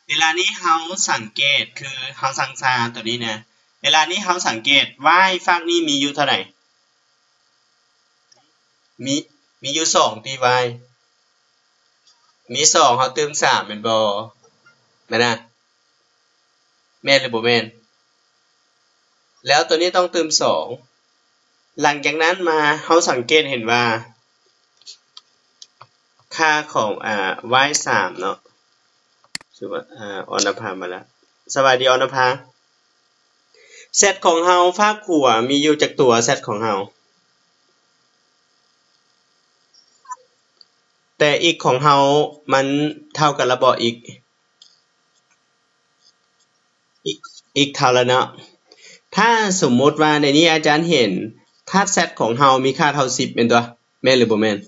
ເວລານີ້ເຮົາສັງເກດ ຄືເຮົາສັງຊາຕົວນີ້ນະ ເວລານີ້ເຮົາສັງເກດ y ຟາກນີ້ມີຢູ່ເທົ່າໃດ? ມີ ມີຢູ່ສອງຕິ y ມີສອງ ເຮົາຕື່ມສາມແມ່ນບໍ່? ແມ່ນນະ? ແມ່ນຫຼືບໍ່ແມ່ນ? ແລ້ວຕົວນີ້ຕ້ອງຕື່ມສອງ. ຫຼັງຈາກນັ້ນມາເຮົາສັງເກດເຫັນວ່າ ຄ່າຂອງ ອາ y ສາມເນາະ ຊື່ວ່າ ອາ ອອນນະພາມາລະ. ສະບາຍດີອອນນະພາ. z ຂອງເຮົາຟາກຂວາມີຢູ່ຈັກຕົວ z ຂອງເຮົາ? ແຕ່ x ຂອງເຮົາມັນເທົ່າກັນລະບໍ່ x? x ເທົ່າລະເນາະ. ຖ້າສົມມຸດວ່າໃນນີ້ອາຈານເຫັນທາດ z ຂອງເຮົາມີຄ່າເທົ່າສິບແມ່ນຕົວະ? ແມ່ນຫຼືບໍ່ແມ່ນ?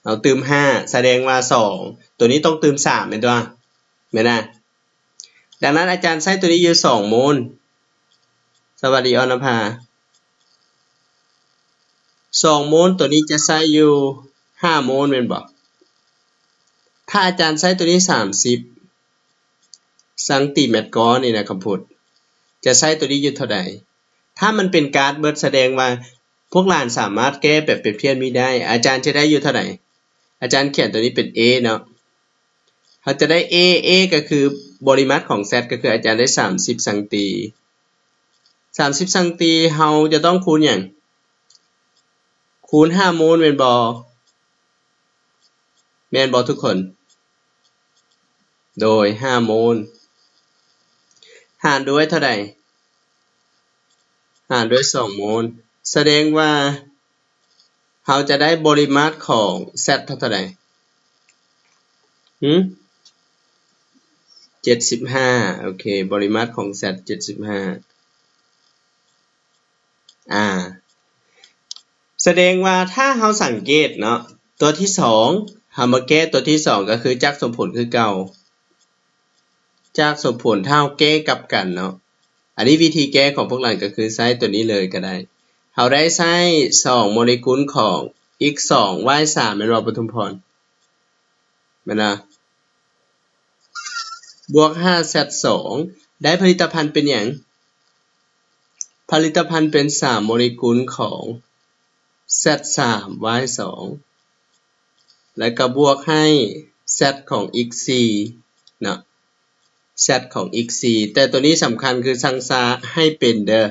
ເຮົາຕື່ມຫ້າ ສະແດງວ່າສອງ ຕົວນີ້ຕ້ອງຕື່ມສາມແມ່ນຕົວະ? ແມ່ນນະ? ດັ່ງນັ້ນອາຈານໃຊ້ຕົວນີ້ຢູ່ສອງໂມນ. ສະຫວັດດີອອນນະພາ. ສອງໂມນ ຕົວນີ້ຈະໃຊ້ຢູ່ຫ້າໂມນແມ່ນບໍ່? ຖ້າອາຈານໃຊ້ຕົວນີ້ສາມສິບຊັງຕີແມັດກ້ອນນີ້ນະ ຄຳພຸດ ຈະໃຊ້ຕົວນີ້ຢູ່ເທົ່າໃດ? ຖ້າມັນເປັນກາດເບິດ ສະແດງວ່າພວກຫຼານສາມາດແກ້ແບບປຽບທຽບນີ້ໄດ້. ອາຈານຈະໄດ້ຢູ່ເທົ່າໃດ? ອາຈານຂຽນຕົວນີ້ເປັນ A ເນາະ. ເຮົາຈະໄດ້ A A ກໍຄືບໍລິມາດຂອງ z ກໍຄືອາຈານໄດ້ສາມສິບຊັງຕີ. ສາມສິບຊັງຕີ ເຮົາຈະຕ້ອງຄູນຫຍັງ? ຄູນຫ້າໂມນແມ່ນບໍ່? ແມ່ນບໍ່ທຸກຄົນ? ໂດຍ ຫ້າໂມນ ຫານດ້ວຍເທົ່າໃດ? ຫານດ້ວຍສອງໂມນ. ສະແດງວ່າເຮົາຈະໄດ້ບໍລິມາດຂອງ z ເທົ່າໃດ? ຫື? ເຈັດສິບຫ້າ. ໂອເຄ ບໍລິມາດຂອງ z ເຈັດສິບຫ້າ. ອາ ສະແດງວ່າຖ້າເຮົາສັງເກດເນາະ ຕົວທີສອງ ເຮົາມາແກ້ຕົວທີສອງ ກໍຄືຈັກສົມຜົນຄືເກົ່າ. ຈັກສົມຜົນ ຖ້າເຮົາແກ້ກັບກັນເນາະ ອັນນີ້ວິທີແກ້ຂອງພວກຫຼານກໍຄືໃຊ້ຕົວນີ້ເລີຍກໍໄດ້. ເຮົາໄດ້ໃຊ້ສອງໂມເລກຸນຂອງ x ສອງ y ສາມ ແມ່ນບໍ່ປະທຸມພອນ? ແມ່ນນະ? ບວກຫ້າ z ສອງ ໄດ້ຜະລິດຕະພັນເປັນຫຍັງ? ຜະລິດຕະພັນເປັນສາມໂມເລກຸນຂອງ z ສາມ y ສອງ ແລ້ວກໍບວກໃຫ້ z ຂອງ x ສີ່ເນາະ z ຂອງ x ສີ່. ແຕ່ຕົວນີ້ສຳຄັນຄືຊັງຊາໃຫ້ເປັນເດີ.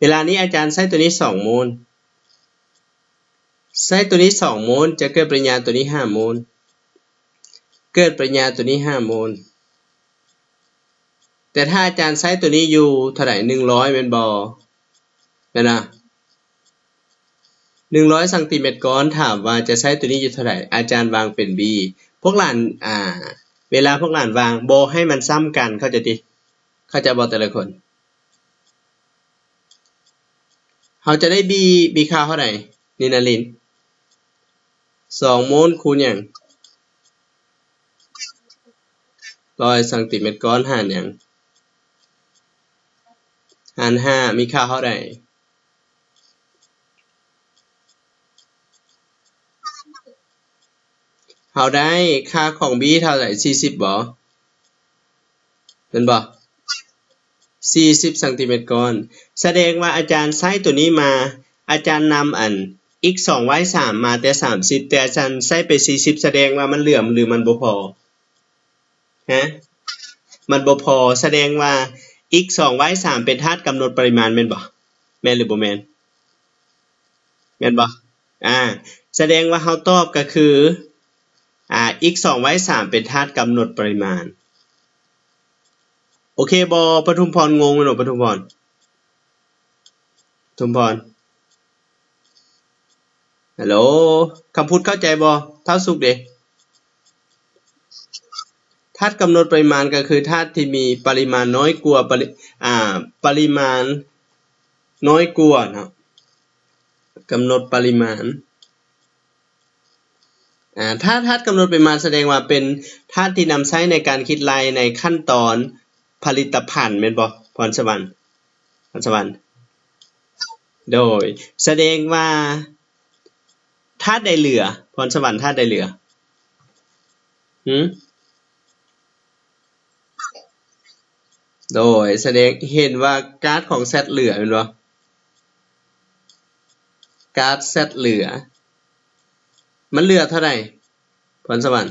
ເວລານີ້ອາຈານໃຊ້ຕົວນີ້ສອງໂມນ ໃຊ້ຕົວນີ້ສອງໂມນ ຈະເກີດປະລິຍາຕົວນີ້ຫ້າໂມນ ເກີດປະລິຍາຕົວນີ້ຫ້າໂມນ. ແຕ່ຖ້າອາຈານໃຊ້ຕົວນີ້ຢູ່ເທົ່າໃດ? ໜຶ່ງຮ້ອຍແມ່ນບໍ່? ແມ່ນນະ? ໜຶ່ງຮ້ອຍຊັງຕີແມັດກ້ອນ ຖາມວ່າຈະໃຊ້ຕົວນີ້ຢູ່ເທົ່າໃດ? ອາຈານວາງເປັນ b. ພວກຫຼານ ອາ ເວລາພວກຫຼານວາງ ບໍ່ໃຫ້ມັນຊ້ຳກັນ ເຂົ້າໃຈຕິ? ເຂົ້າໃຈບໍ່ແຕ່ລະຄົນ? ເຮົາຈະໄດ້ b b ຄ່າເທົ່າໃດ? ນີ້ນະລິນ ສອງໂມນຄູນຫຍັງ? ຮ້ອຍຊັງຕີແມັດກ້ອນ ຫານຫຍັງ? ຫານຫ້າ ມີຄ່າເທົ່າໃດ? ເຮົາໄດ້ຄ່າຂອງ b ເທົ່າໃດ? ສີ່ສິບບໍ່? ແມ່ນບໍ່? ສີ່ສິບຊັງຕີແມັດກ້ອນ. ສະແດງວ່າອາຈານໃຊ້ຕົວນີ້ມາ, ອາຈານນຳອັນ x ສອງ y ສາມ ມາແຕ່ສາມສິບ, ແຕ່ອາຈານໃຊ້ໄປສີ່ສິບ, ສະແດງວ່າມັນເຫຼືອ ຫຼື ມັນບໍ່ພໍ? ຮະ? ມັນບໍ່ພໍ. ສະແດງວ່າ x ສອງ y ສາມ ເປັນທາດກຳນົດປະລິມານແມ່ນບໍ່? ແມ່ນ ຫຼື ບໍ່ແມ່ນ? ແມ່ນບໍ່? ອາ ສະແດງວ່າເຮົາຕອບກໍຄື ອາ x ສອງ y ສາມ ເປັນທາດກຳນົດປະລິມານ. ໂອເຄບໍ່? ປະທຸມພອນງົງແມ່ນບໍ່? ປະທຸມພອນ ປະທຸມພອນ ຮັລໂຫຼ ຄຳພຸດເຂົ້າໃຈບໍ່? ທ້າວສຸກເດ? ທາດກຳນົດປະລິມານກໍຄືທາດທີ່ມີປະລິມານນ້ອຍກວ່າ ປະລິ ອາ ປະລິມານນ້ອຍກວ່າເນາະ ກຳນົດປະລິມານ. ອາ ຖ້າທາດກຳນົດປະລິມານ ສະແດງວ່າເປັນທາດທີ່ນຳໃຊ້ໃນການຄິດໄລ່ໃນຂັ້ນຕອນຜະລິດຕະພັນ ແມ່ນບໍ່ ພອນສະຫວັນ? ພອນສະຫວັນ ໂດຍ ສະແດງວ່າທາດໃດເຫຼືອ ພອນສະຫວັນ ທາດໃດເຫຼືອ? ຫື? ໂດຍສະແດງເຫັນວ່າກາດຂອງແຊັດເຫຼືອແມ່ນບໍ່? ກາດແຊັດເຫຼືອ ມັນເຫຼືອເທົ່າໃດ ພອນສະຫວັນ?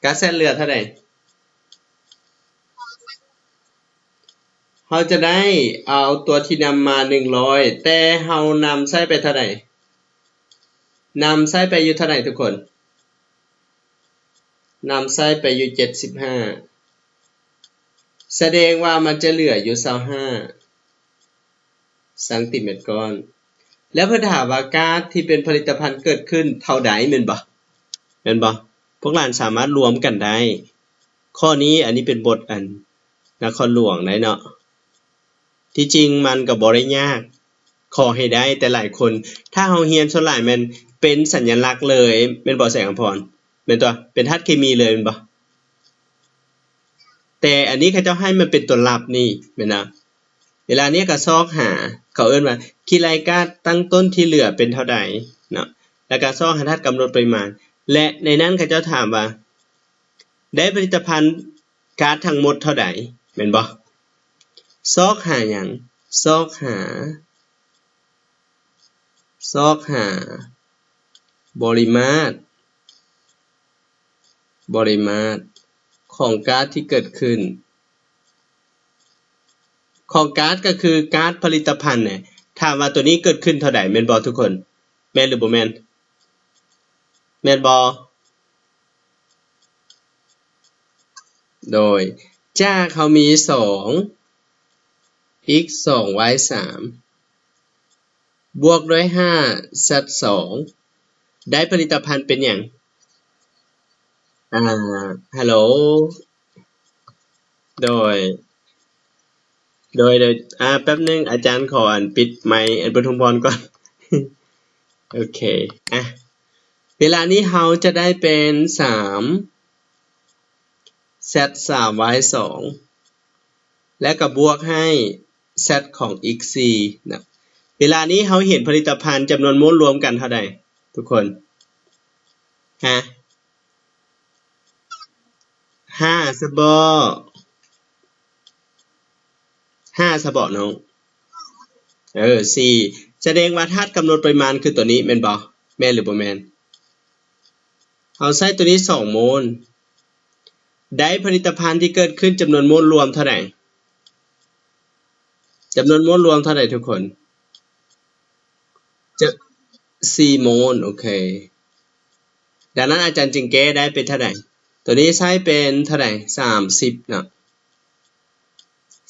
ກາດແຊັດເຫຼືອເທົ່າໃດ? ເຮົາຈະໄດ້ເອົາຕົວທີ່ນຳມາໜຶ່ງຮ້ອຍ ແຕ່ເຮົານຳໃຊ້ໄປເທົ່າໃດ? ນຳໃຊ້ໄປຢູ່ເທົ່າໃດທຸກຄົນ? ນຳໃຊ້ໄປຢູ່ເຈັດສິບຫ້າ ສະແດງວ່າມັນຈະເຫຼືອຢູ່ຊາວຫ້າຊັງຕີແມັດກ້ອນ. ແລ້ວເພິ່ນຖາມວ່າກາດທີ່ເປັນຜະລິດຕະພັນເກີດຂຶ້ນເທົ່າໃດ ແມ່ນບໍ່? ແມ່ນບໍ່? ພວກຫຼານສາມາດລວມກັນໄດ້. ຂໍ້ນີ້ ອັນນີ້ເປັນບົດອັນນະຄອນຫຼວງໄດ໋ເນາະ. ທີ່ຈິງມັນກໍບໍ່ໄດ້ຍາກ ຂໍໃຫ້ໄດ້ ແຕ່ຫຼາຍຄົນ ຖ້າເຮົາຮຽນສ່ວນຫຼາຍແມ່ນເປັນສັນຍະລັກເລີຍ ແມ່ນບໍ່ ແສງອຳພອນ? ແມ່ນຕົວະ ເປັນທາດເຄມີເລີຍແມ່ນບໍ່? ແຕ່ອັນນີ້ເຂົາເຈົ້າໃຫ້ມັນເປັນຕົວລັບນີ້ແມ່ນນະ. ເວລານີ້ກໍຊອກຫາ ເຂົາເອີ້ນວ່າ ຄິດໄລ່ກາດຕັ້ງຕົ້ນທີ່ເຫຼືອເປັນເທົ່າໃດເນາະ ແລ້ວກໍຊອກຫາທາດກຳນົດປະລິມານ ແລະ ໃນນັ້ນເຂົາເຈົ້າຖາມວ່າ ໄດ້ຜະລິດຕະພັນ ກາດທັງໝົດເທົ່າໃດ ແມ່ນບໍ່? ຊອກຫາຫຍັງ? ຊອກຫາ ຊອກຫາບໍລິມາດ ບໍລິມາດຂອງກາດທີ່ເກີດຂຶ້ນ ຂອງກາດກໍຄືກາດຜະລິດຕະພັນແຫຼະ. ຖາມວ່າໂຕນີ້ເກີດຂຶ້ນເທົ່າໃດ ແມ່ນບໍ່ທຸກຄົນ? ແມ່ນຫຼືບໍ່ແມ່ນ? ແມ່ນບໍ່? ໂດຍ ຈາກເຮົາມີສອງ x ສອງ y ສາມ ບວກດ້ວຍຫ້າ z ສອງ ໄດ້ຜະລິດຕະພັນເປັນຫຍັງ? ອ່າ ຮັລໂຫຼ ໂດຍ ໂດຍ ໂດຍ ອ່າ ແປັບໜຶ່ງ ອາຈານຂໍອັນປິດໄມค์ອັນປະທຸມພອນກ່ອນ. ໂອເຄ ອ່ະ ເວລານີ້ເຮົາຈະໄດ້ເປັນສາມ z ສາມ y ສອງ ແລ້ວກໍບວກໃຫ້ z ຂອງ x ສີ່ນະ. ເວລານີ້ເຮົາເຫັນຜະລິດຕະພັນຈຳນວນໂມນລວມກັນເທົ່າໃດທຸກຄົນ? ຮະ? ຫ້າຊະບໍ? ຫ້າຊະບໍນ້ອງ? ເອີ ສີ່ ສະແດງວ່າທາດກຳນົດປະລິມານຄືຕົວນີ້ແມ່ນບໍ່? ແມ່ນຫຼືບໍ່ແມ່ນ? ເຮົາໃຊ້ຕົວນີ້ສອງໂມນ ໄດ້ຜະລິດຕະພັນທີ່ເກີດຂຶ້ນຈຳນວນໂມນລວມເທົ່າໃດ? ຈຳນວນໂມນລວມເທົ່າໃດທຸກຄົນ? ຈະ ສີ່ໂມນ ໂອເຄ. ດັ່ງນັ້ນອາຈານຈຶ່ງແກ້ໄດ້ເປັນເທົ່າໃດ? ຕົວນີ້ໃຊ້ເປັນເທົ່າໃດ? ສາມສິບເນາະ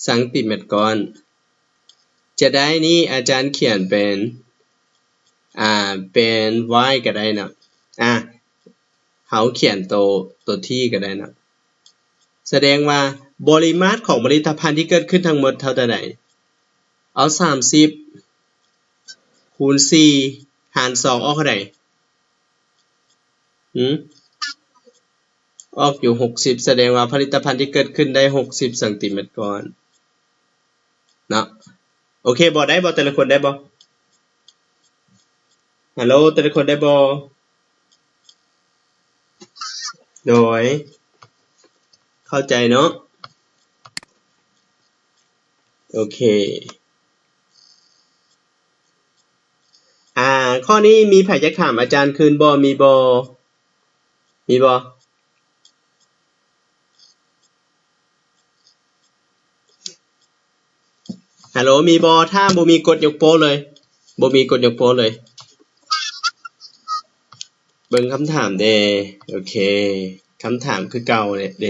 ຊັງຕີແມັດກ້ອນ. ຈະໄດ້ນີ້ອາຈານຂຽນເປັນ ອ່າ ເປັນ y ກໍໄດ້ເນາະ. ອ່າ ເຮົາຂຽນໂຕ ໂຕ t ກໍໄດ້ເນາະ. ສະແດງວ່າບໍລິມາດຂອງຜະລິດຕະພັນທີ່ເກີດຂຶ້ນທັງໝົດເທົ່າໃດ? ເອົາສາມສິບ ຄູນສີ່ ຫານສອງ ອອກເທົ່າໃດ? ຫື? ອອກຢູ່ຫົກສິບ ສະແດງວ່າຜະລິດຕະພັນທີ່ເກີດຂຶ້ນໄດ້ຫົກສິບຊັງຕີແມັດກ້ອນເນາະ. ໂອເຄບໍ່? ໄດ້ບໍ່? ແຕ່ລະຄົນໄດ້ບໍ່? ຮັລໂຫຼ ແຕ່ລະຄົນໄດ້ບໍ່? ໂດຍ ເຂົ້າໃຈເນາະ. ໂອເຄ ອ່າ ຂໍ້ນີ້ມີໃຜຢາກຖາມອາຈານຄືນບໍ່? ມີບໍ່? ມີບໍ່? ຮັລໂຫຼ ມີບໍ່? ຖ້າບໍ່ມີກົດຍົກໂປ້ເລີຍ ບໍ່ມີກົດຍົກໂປ້ເລີຍ. ເບິ່ງຄຳຖາມແດ່. ໂອເຄ ຄຳຖາມຄືເກົ່າເດ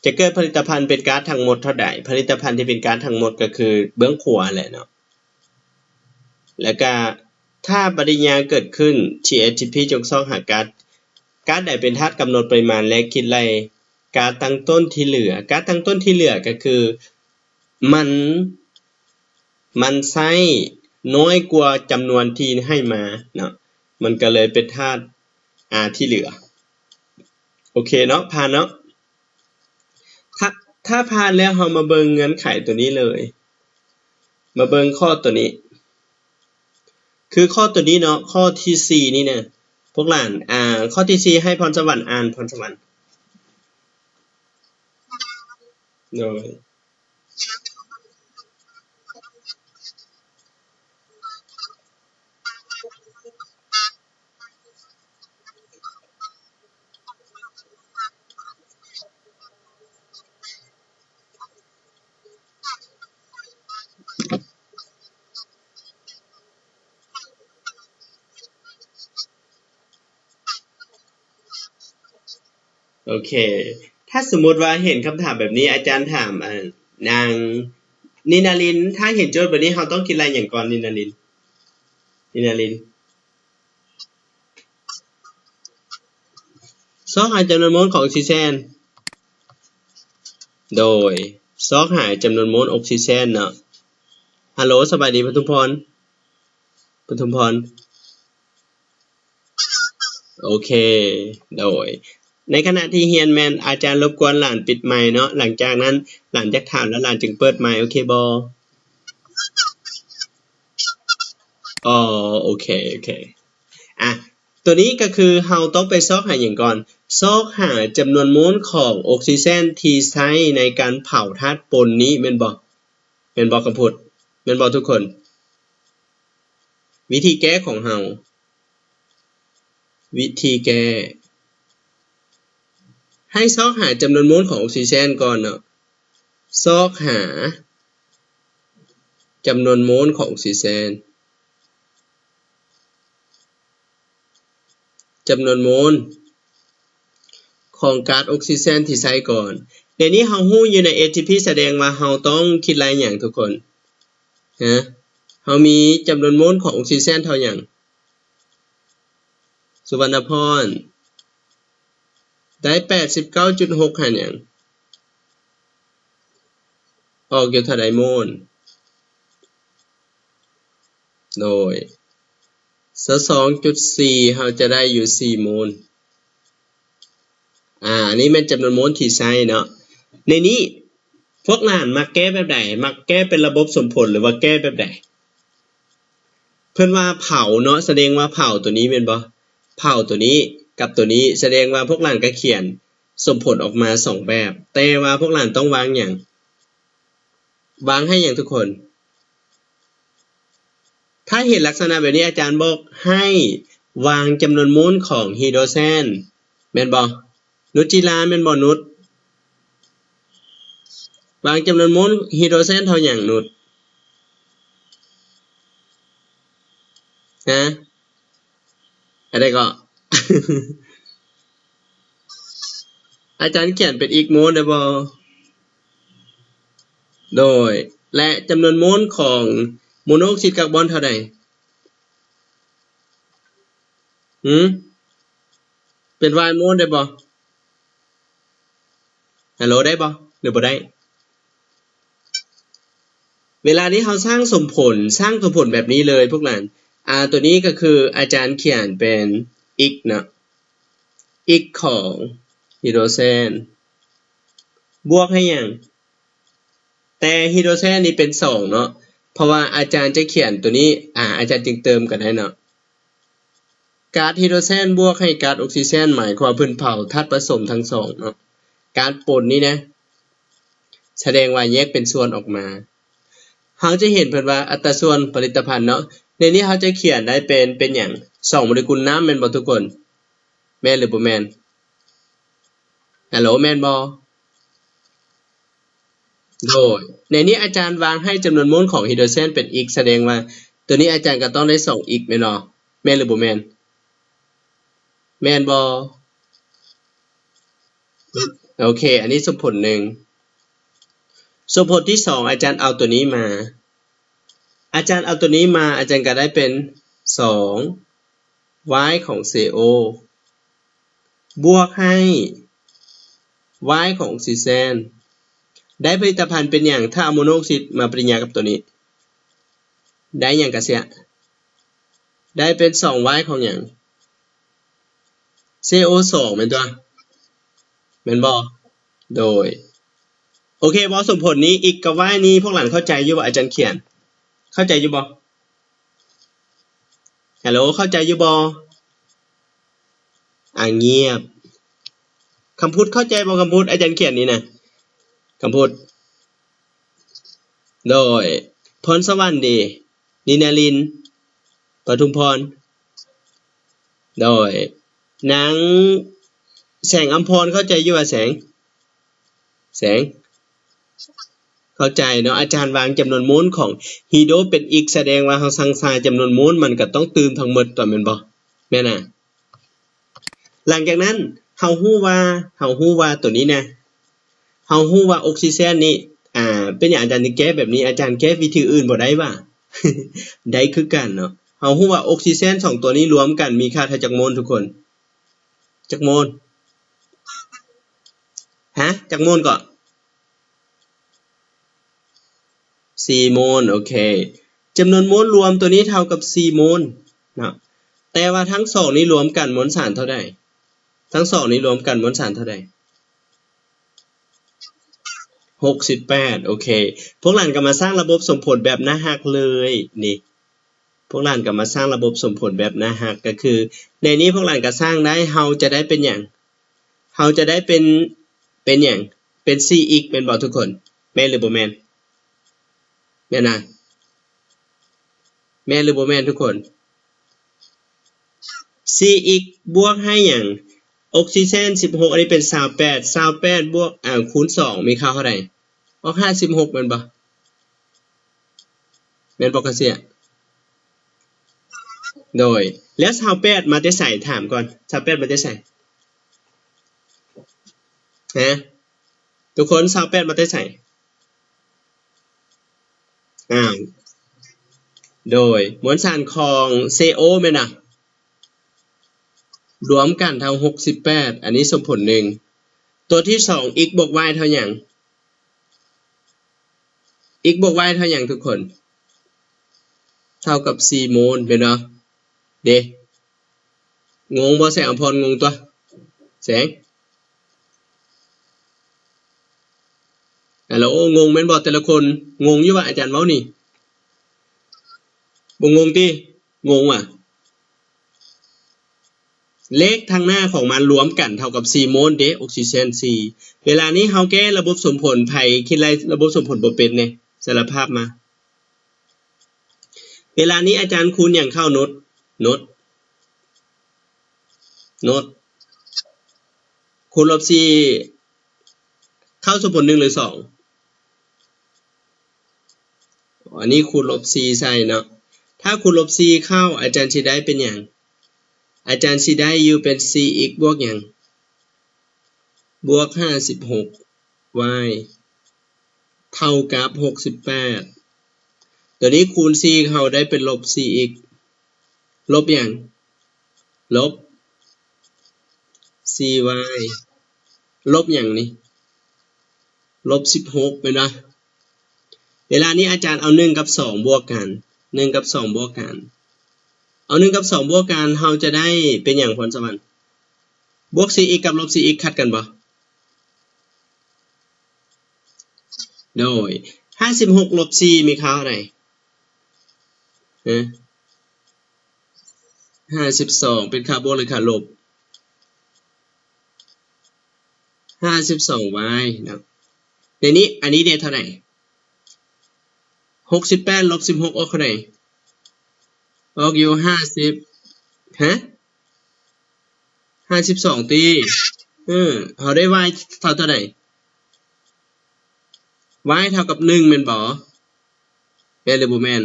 ຈະເກີດຜະລິດຕະພັນເປັນກາດທັງໝົດເທົ່າໃດ? ຜະລິດຕະພັນທີ່ເປັນກາດທັງໝົດກໍຄືເບື້ອງຂວາແຫຼະເນາະ. ແລ້ວກະຖ້າປະລິຍາເກີດຂຶ້ນ ທີເອສທີພີ ຈົ່ງຊອກຫາກາດ ກາດໃດເປັນທາດກຳນົດປະລິມານ ແລະ ຄິດໄລ່ກາດຕັ້ງຕົ້ນທີ່ເຫຼືອ. ກາດຕັ້ງຕົ້ນທີ່ເຫຼືອກໍຄືມັນ ມັນໃຊ້ນ້ອຍກວ່າຈຳນວນທີ່ໃຫ້ມາເນາະ ມັນກໍເລີຍເປັນທາດ ອາ ທີ່ເຫຼືອ. ໂອເຄເນາະ ຜ່ານເນາະ. ຖ້າ ຖ້າຜ່ານແລ້ວ ເຮົາມາເບິ່ງເງື່ອນໄຂຕົວນີ້ເລີຍ ມາເບິ່ງຂໍ້ຕົວນີ້ ຄືຂໍ້ຕົວນີ້ເນາະ ຂໍ້ທີສີ່ນີ້ນະ ພວກຫຼານ ອ່າ ຂໍ້ທີສີ່ ໃຫ້ພອນສະຫວັນອ່ານ ພອນສະຫວັນ. ໂດຍ. ໂອເຄ ຖ້າສົມມຸດວ່າເຫັນຄຳຖາມແບບນີ້ ອາຈານຖາມ ອ່າ ນາງນິນາລິນ ຖ້າເຫັນໂຈດແບບນີ້ ເຮົາຕ້ອງຄິດໄລ່ຫຍັງກ່ອນ ນິນາລິນ? ນິນາລິນ ຊອກຫາຈຳນວນໂມນຂອງອົກຊີແຊນ. ໂດຍ ຊອກຫາຈຳນວນໂມນອົກຊີແຊນເນາະ. ຮັລໂຫຼ ສະບາຍດີ ປະທຸມພອນ ປະທຸມພອນ. ໂອເຄ ໂດຍ ໃນຂະນະທີ່ຮຽນແມ່ນອາຈານລົບກວນຫຼານປິດໄມເນາະ, ຫຼັງຈາກນັ້ນຫຼານຢາກຖາມແລ້ວຫຼານຈຶ່ງເປີດໄມ ໂອເຄບໍ່? ອໍ ໂອເຄ ໂອເຄ ອ່ະ ໂຕນີ້ກໍຄືເຮົາຕ້ອງໄປຊອກຫາຫຍັງກ່ອນ? ຊອກຫາຈຳນວນໂມນຂອງອົກຊີແຊນທີ່ໃຊ້ໃນການເຜົາທາດປົນນີ້ແມ່ນບໍ່? ແມ່ນບໍ່ຄຳພຸດ? ແມ່ນບໍ່ທຸກຄົນ? ວິທີແກ້ຂອງເຮົາ ວິທີແກ້ ໃຫ້ຊອກຫາຈຳນວນໂມນຂອງອົກຊີແຊນກ່ອນເນາະ. ຊອກຫາຈຳນວນໂມນຂອງອົກຊີແຊນ. ຈຳນວນໂມນຂອງກາດອົກຊີແຊນທີ່ໃຊ້ກ່ອນ. ດຽວນີ້ເຮົາຮູ້ຢູ່ໃນ ເອ ທີ ພີ ສະແດງວ່າເຮົາຕ້ອງຄິດໄລ່ຫຍັງທຸກຄົນ? ຮະ? ເຮົາມີຈຳນວນໂມນຂອງອົກຊີແຊນເທົ່າຫຍັງ? ສຸວັນນະພອນ ໄດ້ແປດສິບເກົ້າຈຸດຫົກ ຫາຫຍັງ? ອອກຢູ່ເທົ່າໃດໂມນ? ໂດຍ ຊາວສອງຈຸດສີ່ ເຮົາຈະໄດ້ຢູ່ສີ່ໂມນ. ອາ ອັນນີ້ແມ່ນຈຳນວນໂມນທີ່ໃຊ້ເນາະ. ໃນນີ້ພວກຫຼານມັກແກ້ແບບໃດ? ມັກແກ້ເປັນລະບົບສົມຜົນ ຫຼືວ່າແກ້ແບບໃດ? ເພິ່ນວ່າເຜົາເນາະ ສະແດງວ່າເຜົາໂຕນີ້ແມ່ນບໍ່? ເຜົາໂຕນີ້ກັບໂຕນີ້ ສະແດງວ່າພວກຫຼານກໍຂຽນສົມຜົນອອກມາສອງແບບ ແຕ່ວ່າພວກຫຼານຕ້ອງວາງຫຍັງ? ວາງໃຫ້ຫຍັງທຸກຄົນ? ຖ້າເຫັນລັກສະນະແບບນີ້ ອາຈານບອກໃຫ້ວາງຈຳນວນໂມນຂອງຮີໂດຣແຊນ ແມ່ນບໍ່? ນຸດຈີລາ ແມ່ນບໍ່ນຸດ? ວາງຈຳນວນໂມນຮີໂດຣແຊນເທົ່າຫຍັງນຸດ? ຮະ? ອັນໃດກໍ ອາຈານຂຽນເປັນອິກໂມນໄດ້ບໍ່? ໂດຍ ແລະ ຈຳນວນໂມນຂອງໂມໂນອອກຊີດກາບອນເທົ່າໃດ? ຫື? ເປັນວາຍໂມນໄດ້ບໍ່? ຮັລໂຫຼ ໄດ້ບໍ່ ຫຼືບໍ່ໄດ້? ເວລານີ້ເຮົາສ້າງສົມຜົນ ສ້າງສົມຜົນແບບນີ້ເລີຍພວກຫຼານ. ອາ ໂຕນີ້ກໍຄືອາຈານຂຽນເປັນອິກເນາະ ອິກຂອງຮີໂດຣແຊນ ບວກໃຫ້ຫຍັງ? ແຕ່ຮີໂດຣແຊນນີ້ເປັນສອງເນາະ ເພາະວ່າອາຈານຈະຂຽນໂຕນີ້ ອາ ອາຈານຈຶ່ງເຕີມກໍໄດ້ເນາະ. ກາດຮີໂດຣແຊນບວກໃຫ້ກາດອົກຊີແຊນ ໝາຍຄວາມວ່າເພິ່ນເຜົາທາດປະສົມທັງສອງເນາະ. ກາດປົນນີ້ນະ ສະແດງວ່າແຍກເປັນສ່ວນອອກມາ. ເຮົາຈະເຫັນເພິ່ນວ່າອັດຕາສ່ວນຜະລິດຕະພັນເນາະ. ໃນນີ້ເຮົາຈະຂຽນໄດ້ເປັນ ເປັນຫຍັງ? ສອງໂມເລກຸນນ້ຳແມ່ນບໍ່ທຸກຄົນ? ແມ່ນຫຼືບໍ່ແມ່ນ? ຮັລໂຫຼ ແມ່ນບໍ່? ໂດຍ ໃນນີ້ອາຈານວາງໃຫ້ຈຳນວນໂມນຂອງຮີໂດຣແຊນເປັນອິກ ສະແດງວ່າໂຕນີ້ອາຈານກໍຕ້ອງໄດ້ສອງອິກແມ່ນບໍ່? ແມ່ນຫຼືບໍ່ແມ່ນ? ແມ່ນບໍ່? ໂອເຄ ອັນນີ້ສົມຜົນໜຶ່ງ. ສົມຜົນທີສອງ ອາຈານເອົາໂຕນີ້ມາ ອາຈານເອົາໂຕນີ້ມາ ອາຈານກໍໄດ້ເປັນສອງ ວາຍຂອງຊີໂອ ບວກໃຫ້ ວາຍຂອງອົກຊີແຊນ ໄດ້ຜະລິດຕະພັນເປັນຫຍັງ? ຖ້າເອົາໂມໂນອອກຊີດມາປະຕິຍາກັບໂຕນີ້ ໄດ້ຫຍັງກະເສຍ? ໄດ້ເປັນສອງວາຍຂອງຫຍັງ? ຊີໂອສອງ ແມ່ນຕົວະ? ແມ່ນບໍ່? ໂດຍ ໂອເຄບໍ່? ສົມຜົນນີ້ ອິກກັບວາຍນີ້ ພວກຫຼານເຂົ້າໃຈຢູ່ບໍ່? ອາຈານຂຽນ ເຂົ້າໃຈຢູ່ບໍ່? ຮັລໂຫຼ ເຂົ້າໃຈຢູ່ບໍ່? ອາ ງຽບ. ຄຳພຸດ ເຂົ້າໃຈບໍ່ຄຳພຸດ ອາຈານຂຽນນີ້ນະ? ຄຳພຸດ ໂດຍ ພອນສະຫວັນເດ ນິນາລິນ ປະທຸມພອນ ໂດຍ ນາງແສງອຳພອນ ເຂົ້າໃຈຢູ່ວ່າແສງ? ແສງ ເຂົ້າໃຈເນາະ. ອາຈານວາງຈຳນວນໂມນຂອງຮີໂດເປັນອິກ ສະແດງວ່າເຮົາສັ່ງສາຍຈຳນວນໂມນ ມັນກໍຕ້ອງຕື່ມທັງໝົດຕົວະ ແມ່ນບໍ່? ແມ່ນນະ. ຫຼັງຈາກນັ້ນ ເຮົາຮູ້ວ່າ ເຮົາຮູ້ວ່າຕົວນີ້ນະ ເຮົາຮູ້ວ່າອົກຊີເຈນນີ້ ອ່າ ເປັນຫຍັງອາຈານຈຶ່ງແກ້ແບບນີ້? ອາຈານແກ້ວິທີອື່ນບໍ່ໄດ້ຫວາ? ໄດ້ຄືກັນເນາະ. ເຮົາຮູ້ວ່າອົກຊີເຈນສອງຕົວນີ້ລວມກັນມີຄ່າເທົ່າຈັກໂມນທຸກຄົນ? ຈັກໂມນ? ຮະ? ຈັກໂມນເກາະ? ສີ່ໂມນ. ໂອເຄ ຈຳນວນໂມນລວມຕົວນີ້ເທົ່າກັບສີ່ໂມນເນາະ. ແຕ່ວ່າທັງສອງນີ້ລວມກັນມວນສານເທົ່າໃດ? ທັງສອງນີ້ລວມກັນມວນສານເທົ່າໃດ? ຫົກສິບແປດ. ໂອເຄ ພວກຫຼານກໍມາສ້າງລະບົບສົມຜົນແບບໜ້າຮັກເລີຍນີ້. ພວກຫຼານກໍມາສ້າງລະບົບສົມຜົນແບບໜ້າຮັກ ກໍຄືໃນນີ້ພວກຫຼານກໍສ້າງໄດ້ ເຮົາຈະໄດ້ເປັນຫຍັງ? ເຮົາຈະໄດ້ເປັນ ເປັນຫຍັງ? ເປັນສີ່ອິກ ແມ່ນບໍ່ທຸກຄົນ? ແມ່ນຫຼືບໍ່ແມ່ນ? ແມ່ນນະ? ແມ່ນຫຼືບໍ່ແມ່ນທຸກຄົນ? ສີ່ອິກບວກໃຫ້ຫຍັງ? ອົກຊີເຈນສິບຫົກ ອັນນີ້ເປັນຊາວແປດ ຊາວແປດບວກ ອ່າ ຄູນສອງ ມີຄ່າເທົ່າໃດ? ອອກຫ້າສິບຫົກ ແມ່ນບໍ່? ແມ່ນບໍ່ກະເຊຍ? ໂດຍ ແລ້ວຊາວແປດມາແຕ່ໃສ? ຖາມກ່ອນ ຊາວແປດມາແຕ່ໃສ? ຮະ? ທຸກຄົນ ຊາວແປດມາແຕ່ໃສ? ອ້າວ ໂດຍ ມວນສານຂອງ ເຊໂອ ແມ່ນນະ? ລວມກັນເທົ່າຫົກສິບແປດ ອັນນີ້ສົມຜົນໜຶ່ງ. ຕົວທີສອງ ອິກບວກວາຍເທົ່າຫຍັງ? ອິກບວກວາຍເທົ່າຫຍັງທຸກຄົນ? ເທົ່າກັບສີ່ໂມນ ແມ່ນບໍ່? ເດ ງົງບໍ່? ແສງອຳພອນ ງົງຕົວະ ແສງ? ອາໂລ ງົງແມ່ນບໍ່ແຕ່ລະຄົນ? ງົງຢູ່ຫວາອາຈານເວົ້ານີ້? ບໍ່ງົງຕິ? ງົງຫວາ? ເລກທາງໜ້າຂອງມັນລວມກັນເທົ່າກັບສີ່ໂມນເດ ອົກຊີເຈນສີ່. ເວລານີ້ເຮົາແກ້ລະບົບສົມຜົນ ໃຜຄິດໄລ່ລະບົບສົມຜົນບໍ່ເປັນແດ່? ສາລະພາບມາ. ເວລານີ້ອາຈານຄູນຫຍັງເຂົ້າ? ໂນດ ໂນດ ໂນດ ຄູນລົບສີ່ ເຂົ້າສົມຜົນໜຶ່ງຫຼືສອງ? ອັນນີ້ຄູນລົບສີ່ໃສ່ເນາະ. ຖ້າຄູນລົບສີ່ເຂົ້າ ອາຈານຊິໄດ້ເປັນຫຍັງ? ອາຈານຊິໄດ້ຢູ່ເປັນສີ່ອິກບວກຫຍັງ? ບວກຫ້າສິບຫົກວາຍ ເທົ່າກັບຫົກສິບແປດ. ຕົວນີ້ຄູນສີ່ ເຮົາໄດ້ເປັນລົບສີ່ອິກ ລົບຫຍັງ? ລົບສີ່ວາຍ ລົບຫຍັງນີ້? ລົບສິບຫົກ ແມ່ນບໍ່? ເວລານີ້ອາຈານເອົາໜຶ່ງກັບສອງບວກກັນ ໜຶ່ງກັບສອງບວກກັນ ເອົາໜຶ່ງກັບສອງບວກກັນ ເຮົາຈະໄດ້ເປັນຫຍັງ ພອນສະຫວັນ? ບວກສີ່ອິກກັບລົບສີ່ອິກຂັດກັນບໍ່? ໂດຍ ຫ້າສິບຫົກລົບສີ່ມີຄ່າເທົ່າໃດ? ຮະ? ຫ້າສິບສອງ ເປັນຄ່າບວກຫຼືຄ່າລົບ? ຫ້າສິບສອງວາຍເນາະ. ໃນນີ້ ອັນນີ້ເດເທົ່າໃດ? ຫົກສິບແປດລົບສິບຫົກອອກເທົ່າໃດ? ອອກຢູ່ຫ້າສິບ ຮະ? ຫ້າສິບສອງຕິ? ເອີ ເຮົາໄດ້ວາຍເທົ່າ ເທົ່າໃດ? ວາຍເທົ່າກັບໜຶ່ງແມ່ນບໍ່? ແມ່ນຫຼືບໍ່ແມ່ນ?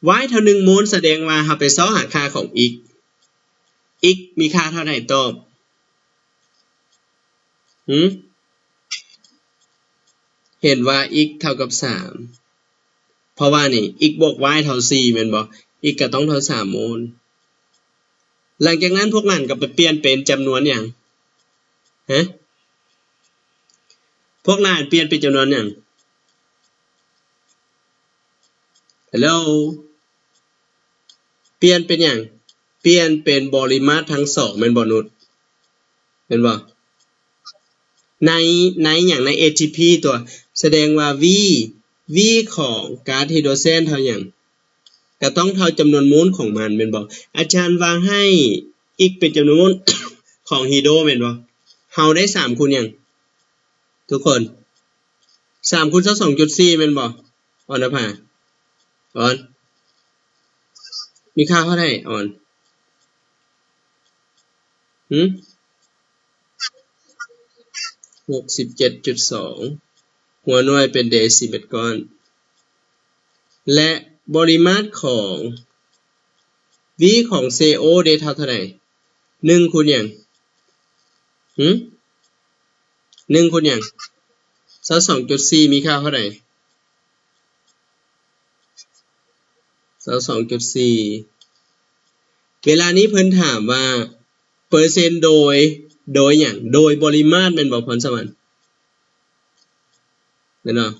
ວາຍເທົ່າໜຶ່ງໂມນ ສະແດງວ່າເຮົາໄປຊອກຫາຄ່າຂອງອິກ ອິກມີຄ່າເທົ່າໃດ? ຕອບ ຫື? ເຫັນວ່າອິກເທົ່າກັບສາມ ເພາະວ່ານີ້ ອິກບວກວາຍເທົ່າສີ່ແມ່ນບໍ່? ອິກກໍຕ້ອງເທົ່າສາມໂມນ. ຫຼັງຈາກນັ້ນພວກນັ້ນກໍໄປປ່ຽນເປັນຈຳນວນຫຍັງ? ຮະ? ພວກນັ້ນປ່ຽນເປັນຈຳນວນຫຍັງ? ຮາໂລ ປ່ຽນເປັນຫຍັງ? ປ່ຽນເປັນບໍລິມາດທັງສອງແມ່ນບໍ່ນຸດ? ແມ່ນບໍ່? ໃນ ໃນຫຍັງ? ໃນ ເອທີພີ ຕົວະ ສະແດງວ່າ V V ຂອງກາດຮີໂດຣເຈນເທົ່າຫຍັງ? ກໍຕ້ອງເທົ່າຈຳນວນໂມນຂອງມັນແມ່ນບໍ່? ອາຈານວ່າໃຫ້ x ເປັນຈຳນວນຂອງ Hido ແມ່ນບໍ່? ເຮົາໄດ້ສາມຄູນຫຍັງທຸກຄົນ? ສາມຄູນຊາວສອງຈຸດສີ່ແມ່ນບໍ່? ອອນນະພາ ອອນ ມີຄ່າເທົ່າໃດ? ອອນ ຫຶ? ຫົກສິບເຈັດຈຸດສອງ ຫົວໜ່ວຍເປັນເດຊິເມັດກ້ອນ ແລະ ບໍລິມາດຂອງ V ຂອງ C O ເດ ເທົ່າເທົ່າໃດ? ໜຶ່ງຄູນຫຍັງ? ຫຶ? ໜຶ່ງຄູນຫຍັງ? ຊາວສອງຈຸດສີ່ ມີຄ່າເທົ່າໃດ? ຊາວສອງຈຸດສີ່ ເວລານີ້ເພິ່ນຖາມວ່າ ເປີເຊັນໂດຍ ໂດຍຫຍັງ? ໂດຍບໍລິມາດແມ່ນບໍ່ ພອນສະຫວັນ? ແມ່ນບໍ່?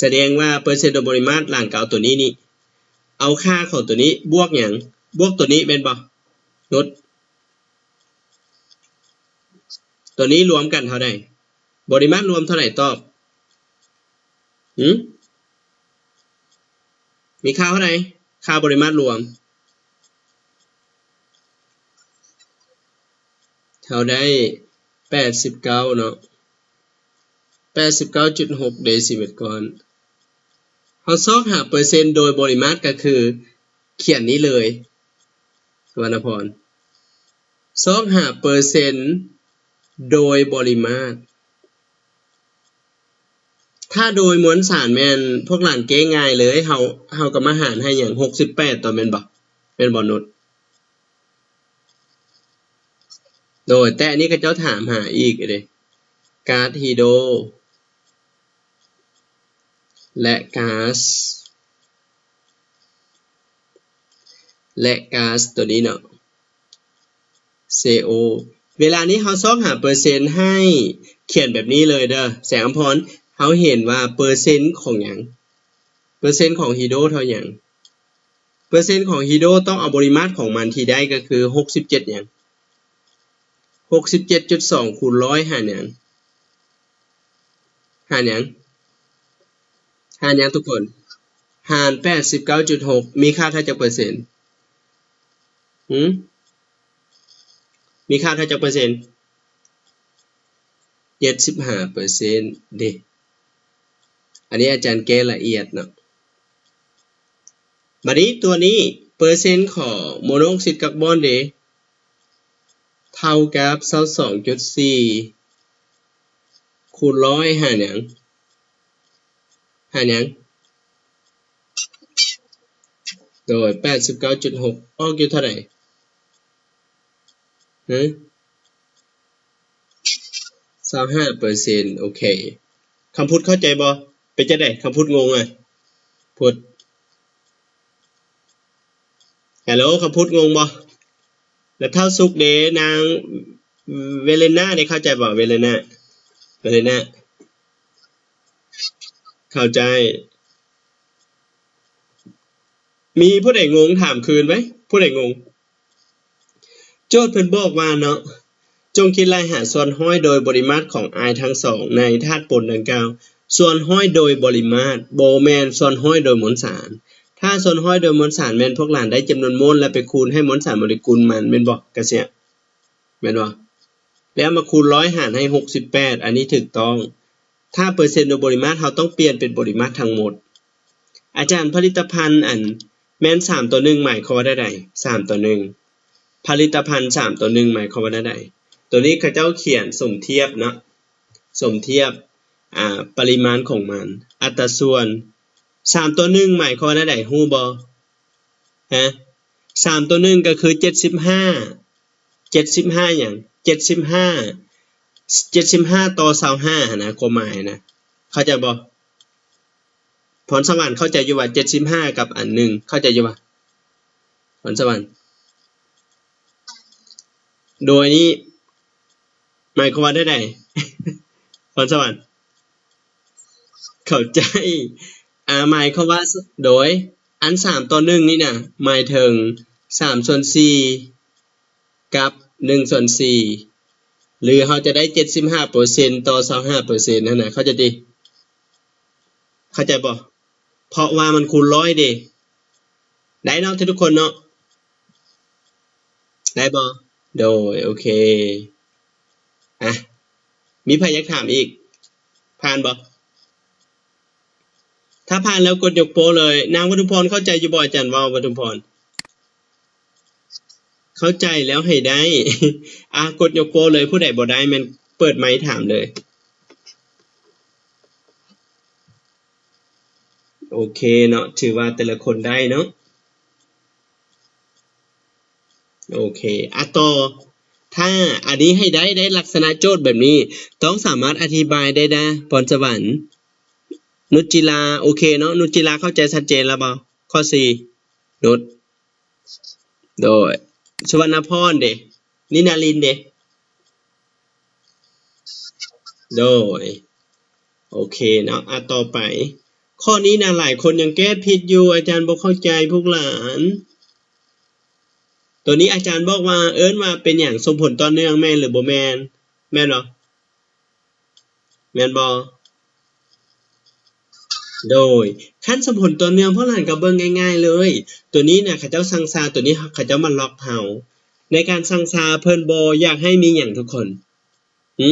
ສະແດງວ່າເປີເຊັນໂດຍບໍລິມາດ ຫຼັງກໍເອົາຕົວນີ້ນີ້ ເອົາຄ່າຂອງຕົວນີ້ບວກຫຍັງ? ບວກຕົວນີ້ແມ່ນບໍ່? ລົດ ຕົວນີ້ລວມກັນເທົ່າໃດ? ບໍລິມາດລວມເທົ່າໃດ? ຕອບ ຫຶ? ມີຄ່າເທົ່າໃດ? ຄ່າບໍລິມາດລວມ ເທົ່າໃດ? ແປດສິບເກົ້າເນາະ ແປດສິບເກົ້າຈຸດຫົກເດຊິເມັດກ້ອນ. ເຮົາຊອກຫາເປີເຊັນໂດຍບໍລິມາດ ກໍຄືຂຽນນີ້ເລີຍ ວັນນະພອນ ຊອກຫາເປີເຊັນໂດຍບໍລິມາດ. ຖ້າໂດຍມວນສານແມ່ນພວກຫຼານແກ້ງ່າຍເລີຍ ເຮົາ ເຮົາກໍມາຫານໃຫ້ຫຍັງ? ຫົກສິບແປດ ຕົວະ ແມ່ນບໍ່? ແມ່ນບໍ່ນຸດ? ໂດຍ ແຕ່ອັນນີ້ເຂົາເຈົ້າຖາມຫາອີກເດ້ ກາສຮີໂດ ແລະ ກາສ ແລະ ກາສຕົວນີ້ເນາະ ເຊໂອ. ເວລານີ້ເຮົາຊອກຫາເປີເຊັນໃຫ້ຂຽນແບບນີ້ເລີຍເດີ ແສງອຳພອນ. ເຮົາເຫັນວ່າເປີເຊັນຂອງຫຍັງ? ເປີເຊັນຂອງຮີໂດເທົ່າຫຍັງ? ເປີເຊັນຂອງຮີໂດຕ້ອງເອົາບໍລິມາດຂອງມັນທີ່ໄດ້ກໍຄື ຫົກສິບເຈັດຫຍັງ? ຫົກສິບເຈັດຈຸດສອງ ຄູນຮ້ອຍ ຫານຫຍັງ? ຫານຫຍັງ? ຫານຫຍັງທຸກຄົນ? ຫານ ແປດສິບເກົ້າຈຸດຫົກ ມີຄ່າເທົ່າຈັກເປີເຊັນ? ຫື? ມີຄ່າເທົ່າຈັກເປີເຊັນ? ເຈັດສິບຫ້າເປີເຊັນເດ້. ອັນນີ້ອາຈານແກ້ລະອຽດເນາະ. ບາດນີ້ຕົວນີ້ ເປີເຊັນຂອງໂມໂນອອກຊິດກາບອນເດ ເທົ່າກັບ ຊາວສອງຈຸດສີ່ ຄູນຮ້ອຍ ຫານຫຍັງ? ຫານຫຍັງ? ໂດຍ ແປດສິບເກົ້າຈຸດຫົກ ອອກຢູ່ເທົ່າໃດ? ຫື? ຊາວຫ້າເປີເຊັນ. ໂອເຄ ຄຳພຸດເຂົ້າໃຈບໍ່? ເປັນຈັ່ງໃດ? ຄຳພຸດງົງອະ? ພຸດ ຮາໂລ ຄຳພຸດງົງບໍ່? ແລ້ວທ້າວສຸກເດ ນາງເວເລນາເດ ເຂົ້າໃຈບໍ່? ເວເລນາ ເວເລນາ ເຂົ້າໃຈ. ມີຜູ້ໃດງົງຖາມຄືນໄວ້ ຜູ້ໃດງົງ? ໂຈດເພິ່ນບອກວ່າເນາະ ຈົ່ງຄິດໄລ່ຫາສ່ວນຮ້ອຍໂດຍບໍລິມາດຂອງອາຍທັງສອງໃນທາດປົນດັ່ງກ່າວ. ສ່ວນຮ້ອຍໂດຍບໍລິມາດ ບໍ່ແມ່ນສ່ວນຮ້ອຍໂດຍມົນສານ. ຖ້າສ່ວນຮ້ອຍໂດຍມົນສານແມ່ນພວກຫຼານໄດ້ຈຳນວນມົນ ແລ້ວໄປຄູນໃຫ້ມົນສານໂມເລກຸນມັນ ແມ່ນບໍ່? ກະເຊຍ ແມ່ນບໍ່? ແລ້ວມາຄູນຮ້ອຍຫານໃຫ້ຫົກສິບແປດ ອັນນີ້ຖືກຕ້ອງ. ຖ້າເປີເຊັນໂດຍບໍລິມາດ ເຮົາຕ້ອງປ່ຽນເປັນບໍລິມາດທັງໝົດ. ອາຈານ ຜະລິດຕະພັນ ອັນ ແມ່ນສາມຕໍ່ໜຶ່ງ ໝາຍຄວາມວ່າແນວໃດ? ສາມຕໍ່ໜຶ່ງ ຜະລິດຕະພັນສາມຕໍ່ໜຶ່ງ ໝາຍຄວາມວ່າແນວໃດ? ໂຕນີ້ເຂົາເຈົ້າຂຽນສົມທຽບເນາະ ສົມທຽບ ອາ ປະລິມານຂອງມັນ ອັດຕາສ່ວນ ສາມຕໍ່ໜຶ່ງ ໝາຍຄວາມວ່າແນວໃດ ຮູ້ບໍ່? ຮະ? ສາມຕໍ່ໜຶ່ງ ກໍຄືເຈັດສິບຫ້າ ເຈັດສິບຫ້າຫຍັງ? ເຈັດສິບຫ້າ ເຈັດສິບຫ້າຕໍ່ຊາວຫ້າຫັ້ນນະ ຄວາມໝາຍນະ ເຂົ້າໃຈບໍ່? ພອນສະຫວັນເຂົ້າໃຈຢູ່ວ່າ ເຈັດສິບຫ້າກັບອັນໜຶ່ງ ເຂົ້າໃຈຢູ່ວ່າ ພອນສະຫວັນ? ໂດຍນີ້ໝາຍຄວາມວ່າແນວໃດ ພອນສະຫວັນ? ເຂົ້າໃຈ ອາ ໝາຍຄວາມວ່າ ໂດຍ ອັນສາມຕໍ່ໜຶ່ງນີ້ນະ ໝາຍເຖິງສາມສ່ວນສີ່ ກັບໜຶ່ງສ່ວນສີ່ ຫຼື ເຮົາຈະໄດ້ເຈັດສິບຫ້າເປີເຊັນຕໍ່ຊາວຫ້າເປີເຊັນຫັ້ນນະ ເຂົ້າໃຈຕິ? ເຂົ້າໃຈບໍ່? ເພາະວ່າມັນຄູນຮ້ອຍເດ ໄດ້ເນາະທຸກຄົນເນາະ. ໄດ້ບໍ່? ໂດຍ ໂອເຄ. ອ່ະ ມີໃຜຢາກຖາມອີກ? ຜ່ານບໍ່? ຖ້າຜ່ານແລ້ວກົດຍົກໂປ້ເລີຍ. ນາງວັດຖຸພອນ ເຂົ້າໃຈຢູ່ບໍ່ອາຈານເວົ້າ? ວັດຖຸພອນ ເຂົ້າໃຈແລ້ວໃຫ້ໄດ້. ອ່ະ ກົດຍົກໂປ້ເລີຍ. ຜູ້ໃດບໍ່ໄດ້ແມ່ນເປີດໄມຖາມເລີຍ. ໂອເຄເນາະ ຖືວ່າແຕ່ລະຄົນໄດ້ເນາະ. ໂອເຄ ອ່ະ ຕໍ່. ຖ້າອັນນີ້ໃຫ້ໄດ້ ໄດ້ລັກສະນະໂຈດແບບນີ້ ຕ້ອງສາມາດອະທິບາຍໄດ້ນະ ພອນສະຫວັນ. ນຸດຈິລາ ໂອເຄເນາະ ນຸດຈິລາເຂົ້າໃຈຊັດເຈນແລ້ວບໍ່? ຂໍ້ສີ່ ນຸດ ໂດຍ. ສຸວັນນະພອນເດ? ນິນາລິນເດ? ໂດຍ ໂອເຄເນາະ. ອ່ະ ຕໍ່ໄປ ຂໍ້ນີ້ນະ ຫຼາຍຄົນຍັງແກ້ຜິດຢູ່ ອາຈານບໍ່ເຂົ້າໃຈພວກຫຼານ. ຕົວນີ້ອາຈານບອກວ່າ ເອີ້ນວ່າເປັນຫຍັງ? ສົມຜົນຕໍ່ເນື່ອງ ແມ່ນຫຼືບໍ່ແມ່ນ? ແມ່ນບໍ່? ແມ່ນບໍ່? ໂດຍ ຄັນສົມຜົນຕໍ່ເນື່ອງ ພວກຫຼານກໍເບິ່ງງ່າຍໆເລີຍ. ຕົວນີ້ນະ ເຂົາເຈົ້າຊັງຊາ ຕົວນີ້ເຂົາເຈົ້າມາລັອກເຮົາ. ໃນການຊັງຊາ ເພິ່ນບໍ່ຢາກໃຫ້ມີຫຍັງທຸກຄົນ? ຫື?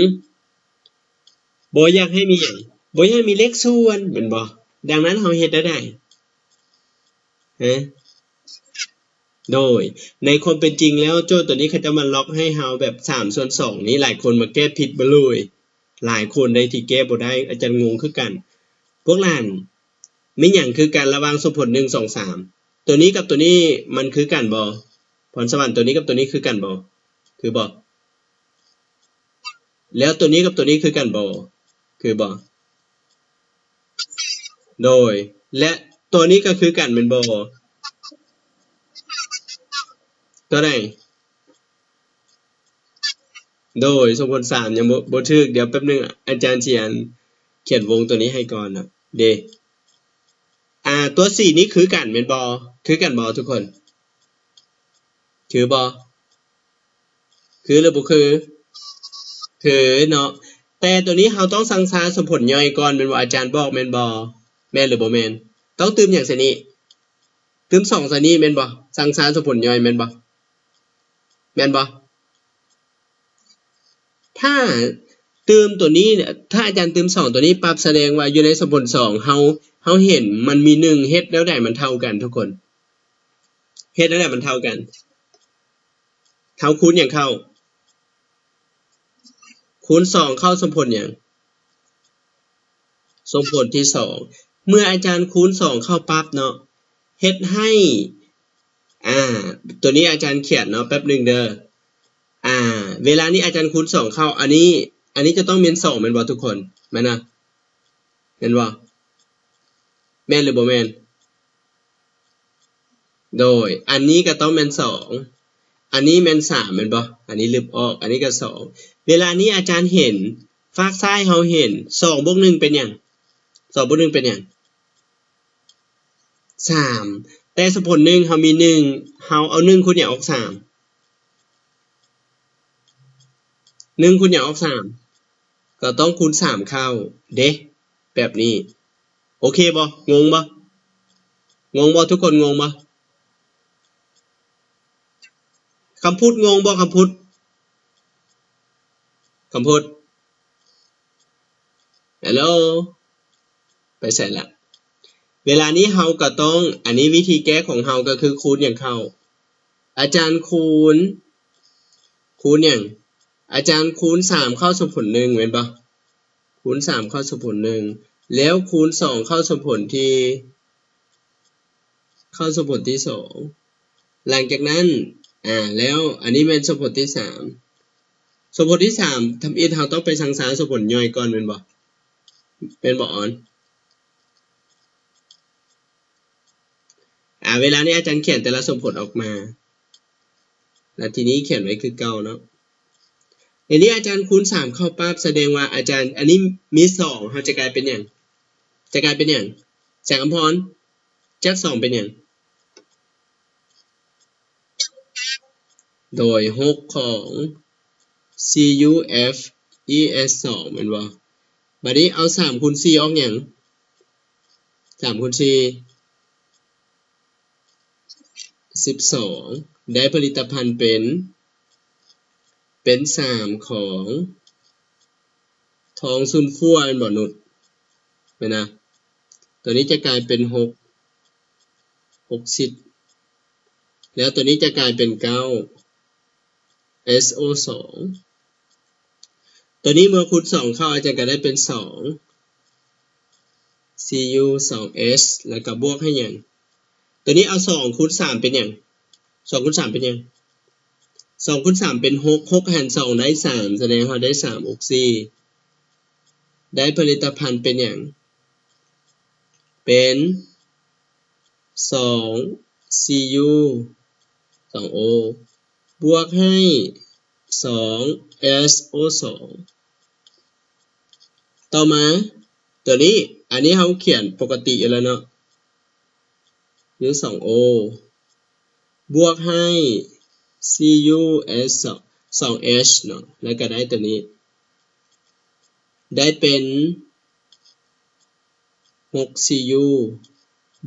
ບໍ່ຢາກໃຫ້ມີຫຍັງ? ບໍ່ຢາກໃຫ້ມີເລກສ່ວນແມ່ນບໍ່? ດັ່ງນັ້ນເຮົາເຮັດແນວໃດ? ຮະ? ໂດຍ ໃນຄວາມເປັນຈິງແລ້ວ ໂຈດຕົວນີ້ເຂົາເຈົ້າມາລັອກໃຫ້ເຮົາແບບສາມສ່ວນສອງນີ້ ຫຼາຍຄົນມາແກ້ຜິດເບິດເລີຍ. ຫຼາຍຄົນໃດທີ່ແກ້ບໍ່ໄດ້ ອາຈານງົງຄືກັນ. ພວກຫຼານ ມີຫຍັງຄືກັນລະຫວ່າງສົມຜົນ ໜຶ່ງ ສອງ ສາມ? ຕົວນີ້ກັບຕົວນີ້ມັນຄືກັນບໍ່? ພອນສະຫວັນ ຕົວນີ້ກັບຕົວນີ້ຄືກັນບໍ່? ຄືບໍ່? ແລ້ວຕົວນີ້ກັບຕົວນີ້ຄືກັນບໍ່? ຄືບໍ່? ໂດຍ ແລະ ຕົວນີ້ກໍຄືກັນແມ່ນບໍ່? ຕົວໃດ? ໂດຍ ສົມຜົນສາມຍັງບໍ່ ບໍ່ຖືກ. ດຽວແປັບໜຶ່ງ ອາຈານຊິ ອັນ ຂຽນວົງຕົວນີ້ໃຫ້ກ່ອນນະ ເດ. ອ່າ ຕົວສີ່ນີ້ຄືກັນແມ່ນບໍ່? ຄືກັນບໍ່ທຸກຄົນ? ຄືບໍ່? ຄືຫຼືບໍ່ຄື? ຄືເນາະ. ແຕ່ຕົວນີ້ເຮົາຕ້ອງຊັງຊາສົມຜົນຍ່ອຍກ່ອນແມ່ນບໍ່? ອາຈານບອກແມ່ນບໍ່? ແມ່ນຫຼືບໍ່ແມ່ນ? ຕ້ອງຕື່ມຫຍັງໃສ່ນີ້? ຕື່ມສອງໃສ່ນີ້ແມ່ນບໍ່? ຊັງຊາສົມຜົນຍ່ອຍແມ່ນບໍ່? ແມ່ນບໍ່? ຖ້າຕື່ມຕົວນີ້ ຖ້າອາຈານຕື່ມສອງຕົວນີ້ປັບ ສະແດງວ່າຢູ່ໃນສົມຜົນສອງ ເຮົາ ເຮົາເຫັນມັນມີໜຶ່ງ ເຮັດແນວໃດມັນເທົ່າກັນທຸກຄົນ? ເຮັດແນວໃດມັນເທົ່າກັນ? ເຮົາຄູນຫຍັງເຂົ້າ? ຄູນສອງເຂົ້າສົມຜົນຫຍັງ? ສົມຜົນທີສອງ. ເມື່ອອາຈານຄູນສອງເຂົ້າປັບເນາະ ເຮັດໃຫ້ ອ່າ ຕົວນີ້ອາຈານຂຽນເນາະ ແປັບໜຶ່ງເດີ. ອ່າ ເວລານີ້ອາຈານຄູນສອງເຂົ້າ ອັນນີ້ ອັນນີ້ຈະຕ້ອງແມ່ນສອງແມ່ນບໍ່ທຸກຄົນ? ແມ່ນນະ? ແມ່ນບໍ່? ແມ່ນຫຼືບໍ່ແມ່ນ? ໂດຍ ອັນນີ້ກໍຕ້ອງແມ່ນສອງ ອັນນີ້ແມ່ນສາມແມ່ນບໍ່? ອັນນີ້ລຶບອອກ ອັນນີ້ກໍສອງ. ເວລານີ້ອາຈານເຫັນ ຟາກຊ້າຍເຮົາເຫັນ ສອງບວກໜຶ່ງເປັນຫຍັງ? ສອງບວກໜຶ່ງເປັນຫຍັງ? ສາມ. ແຕ່ສົມຜົນໜຶ່ງ ເຮົາມີໜຶ່ງ ເຮົາເອົາໜຶ່ງຄູນຫຍັງອອກ? ສາມ. ໜຶ່ງຄູນຫຍັງອອກ? ສາມ. ກໍຕ້ອງຄູນສາມເຂົ້າເດ້ ແບບນີ້ ໂອເຄບໍ່? ງົງບໍ່? ງົງບໍ່? ທຸກຄົນງົງບໍ່? ຄຳພຸດງົງບໍ່? ຄຳພຸດ ຄຳພຸດ ຮາໂລ ໄປໃສລະ? ເວລານີ້ເຮົາກໍຕ້ອງ ອັນນີ້ວິທີແກ້ຂອງເຮົາກໍຄືຄູນຫຍັງເຂົ້າ? ອາຈານຄູນ ຄູນຫຍັງ? ອາຈານຄູນສາມເຂົ້າສົມຜົນໜຶ່ງແມ່ນບໍ່? ຄູນສາມເຂົ້າສົມຜົນໜຶ່ງ ແລ້ວຄູນສອງເຂົ້າສົມຜົນທີ່ ເຂົ້າສົມຜົນທີສອງ. ຫຼັງຈາກນັ້ນ ອາ ແລ້ວອັນນີ້ແມ່ນສົມຜົນທີສາມ. ສົມຜົນທີສາມ ທຳອິດເຮົາຕ້ອງໄປຊັງຊາສົມຜົນຍ່ອຍກ່ອນແມ່ນບໍ່? ແມ່ນບໍ່ອອນ? ອາ ເວລານີ້ອາຈານຂຽນແຕ່ລະສົມຜົນອອກມາ ແລ້ວທີນີ້ຂຽນໄວ້ຄືເກົ່າເນາະ. ທີນີ້ອາຈານຄູນສາມເຂົ້າປັບ ສະແດງວ່າອາຈານ ອັນນີ້ມີສອງ ເຮົາຈະກາຍເປັນຫຍັງ? ຈະກາຍເປັນຫຍັງ? ແສງອຳພອນ ຈັກສອງເປັນຫຍັງ? ໂດຍ ຫົກຂອງ C U F E S ສອງ ແມ່ນບໍ່? ບາດນີ້ເອົາສາມຄູນສີ່ອອກຫຍັງ? ສາມຄູນສີ່ ສິບສອງ ໄດ້ຜະລິດຕະພັນເປັນ ເປັນສາມຂອງທອງສູນຂົ້ວແມ່ນບໍ່ນຸດ? ແມ່ນນະ? ຕົວນີ້ຈະກາຍເປັນຫົກ ຫົກສິບ ແລ້ວຕົວນີ້ຈະກາຍເປັນເກົ້າ ເອສໂອສອງ ຕົວນີ້ເມື່ອຄູນສອງເຂົ້າ ອາຈານກໍໄດ້ເປັນສອງ ຊີຢູ ສອງເອສ ແລ້ວກໍບວກໃຫ້ຫຍັງ? ຕົວນີ້ເອົາສອງຄູນສາມເປັນຫຍັງ? ສອງຄູນສາມເປັນຫຍັງ? ສອງຄູນສາມເປັນຫົກ ຫົກຫານສອງໄດ້ສາມ ສະແດງເຮົາໄດ້ສາມ ອອກສີ່ ໄດ້ຜະລິດຕະພັນເປັນຫຍັງ? ເປັນ ສອງ ຊີຢູ ສອງໂອ ບວກໃຫ້ ສອງ ເອສໂອສອງ ຕໍ່ມາ ຕົວນີ້ ອັນນີ້ເຮົາຂຽນປົກກະຕິຢູ່ແລ້ວເນາະ ຢູ່ ສອງໂອ ບວກໃຫ້ ຊີຢູເອສສອງ ສອງເອສເນາະ ແລ້ວກໍໄດ້ຕົວນີ້ ໄດ້ເປັນ ຫົກ ຊີຢູ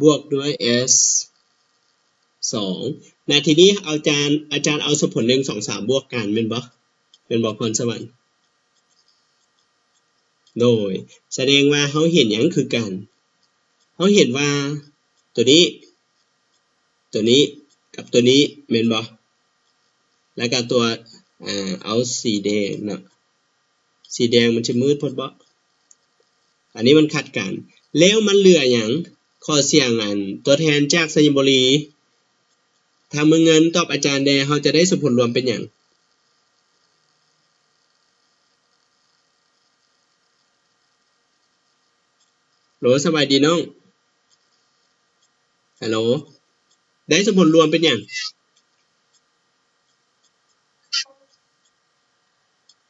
ບວກດ້ວຍ ເອສສອງ ນະ. ທີນີ້ອາຈານ ອາຈານເອົາສົມຜົນ ໜຶ່ງ ສອງ ສາມ ບວກກັນ ແມ່ນບໍ່? ແມ່ນບໍ່ ພອນສະຫວັນ? ໂດຍ ສະແດງວ່າເຮົາເຫັນຫຍັງຄືກັນ? ເຮົາເຫັນວ່າຕົວນີ້ ຕົວນີ້ກັບຕົວນີ້ແມ່ນບໍ່? ແລ້ວກໍຕົວ ອາ ເອົາສີແດງເນາະ ສີແດງມັນຊິມືດໂພດເບາະ ອັນນີ້ມັນຂັດກັນ ແລ້ວມັນເຫຼືອຫຍັງ? ຂໍສຽງອັນຕົວແທນຈາກໄຊຍະບູລີ ທາງເມືອງເງິນຕອບອາຈານແດ່ ເຮົາຈະໄດ້ສົມຜົນລວມເປັນຫຍັງ? ໂຫຼ ສະບາຍດີນ້ອງ ຮັລໂຫຼ ໄດ້ສົມຜົນລວມເປັນຫຍັງ?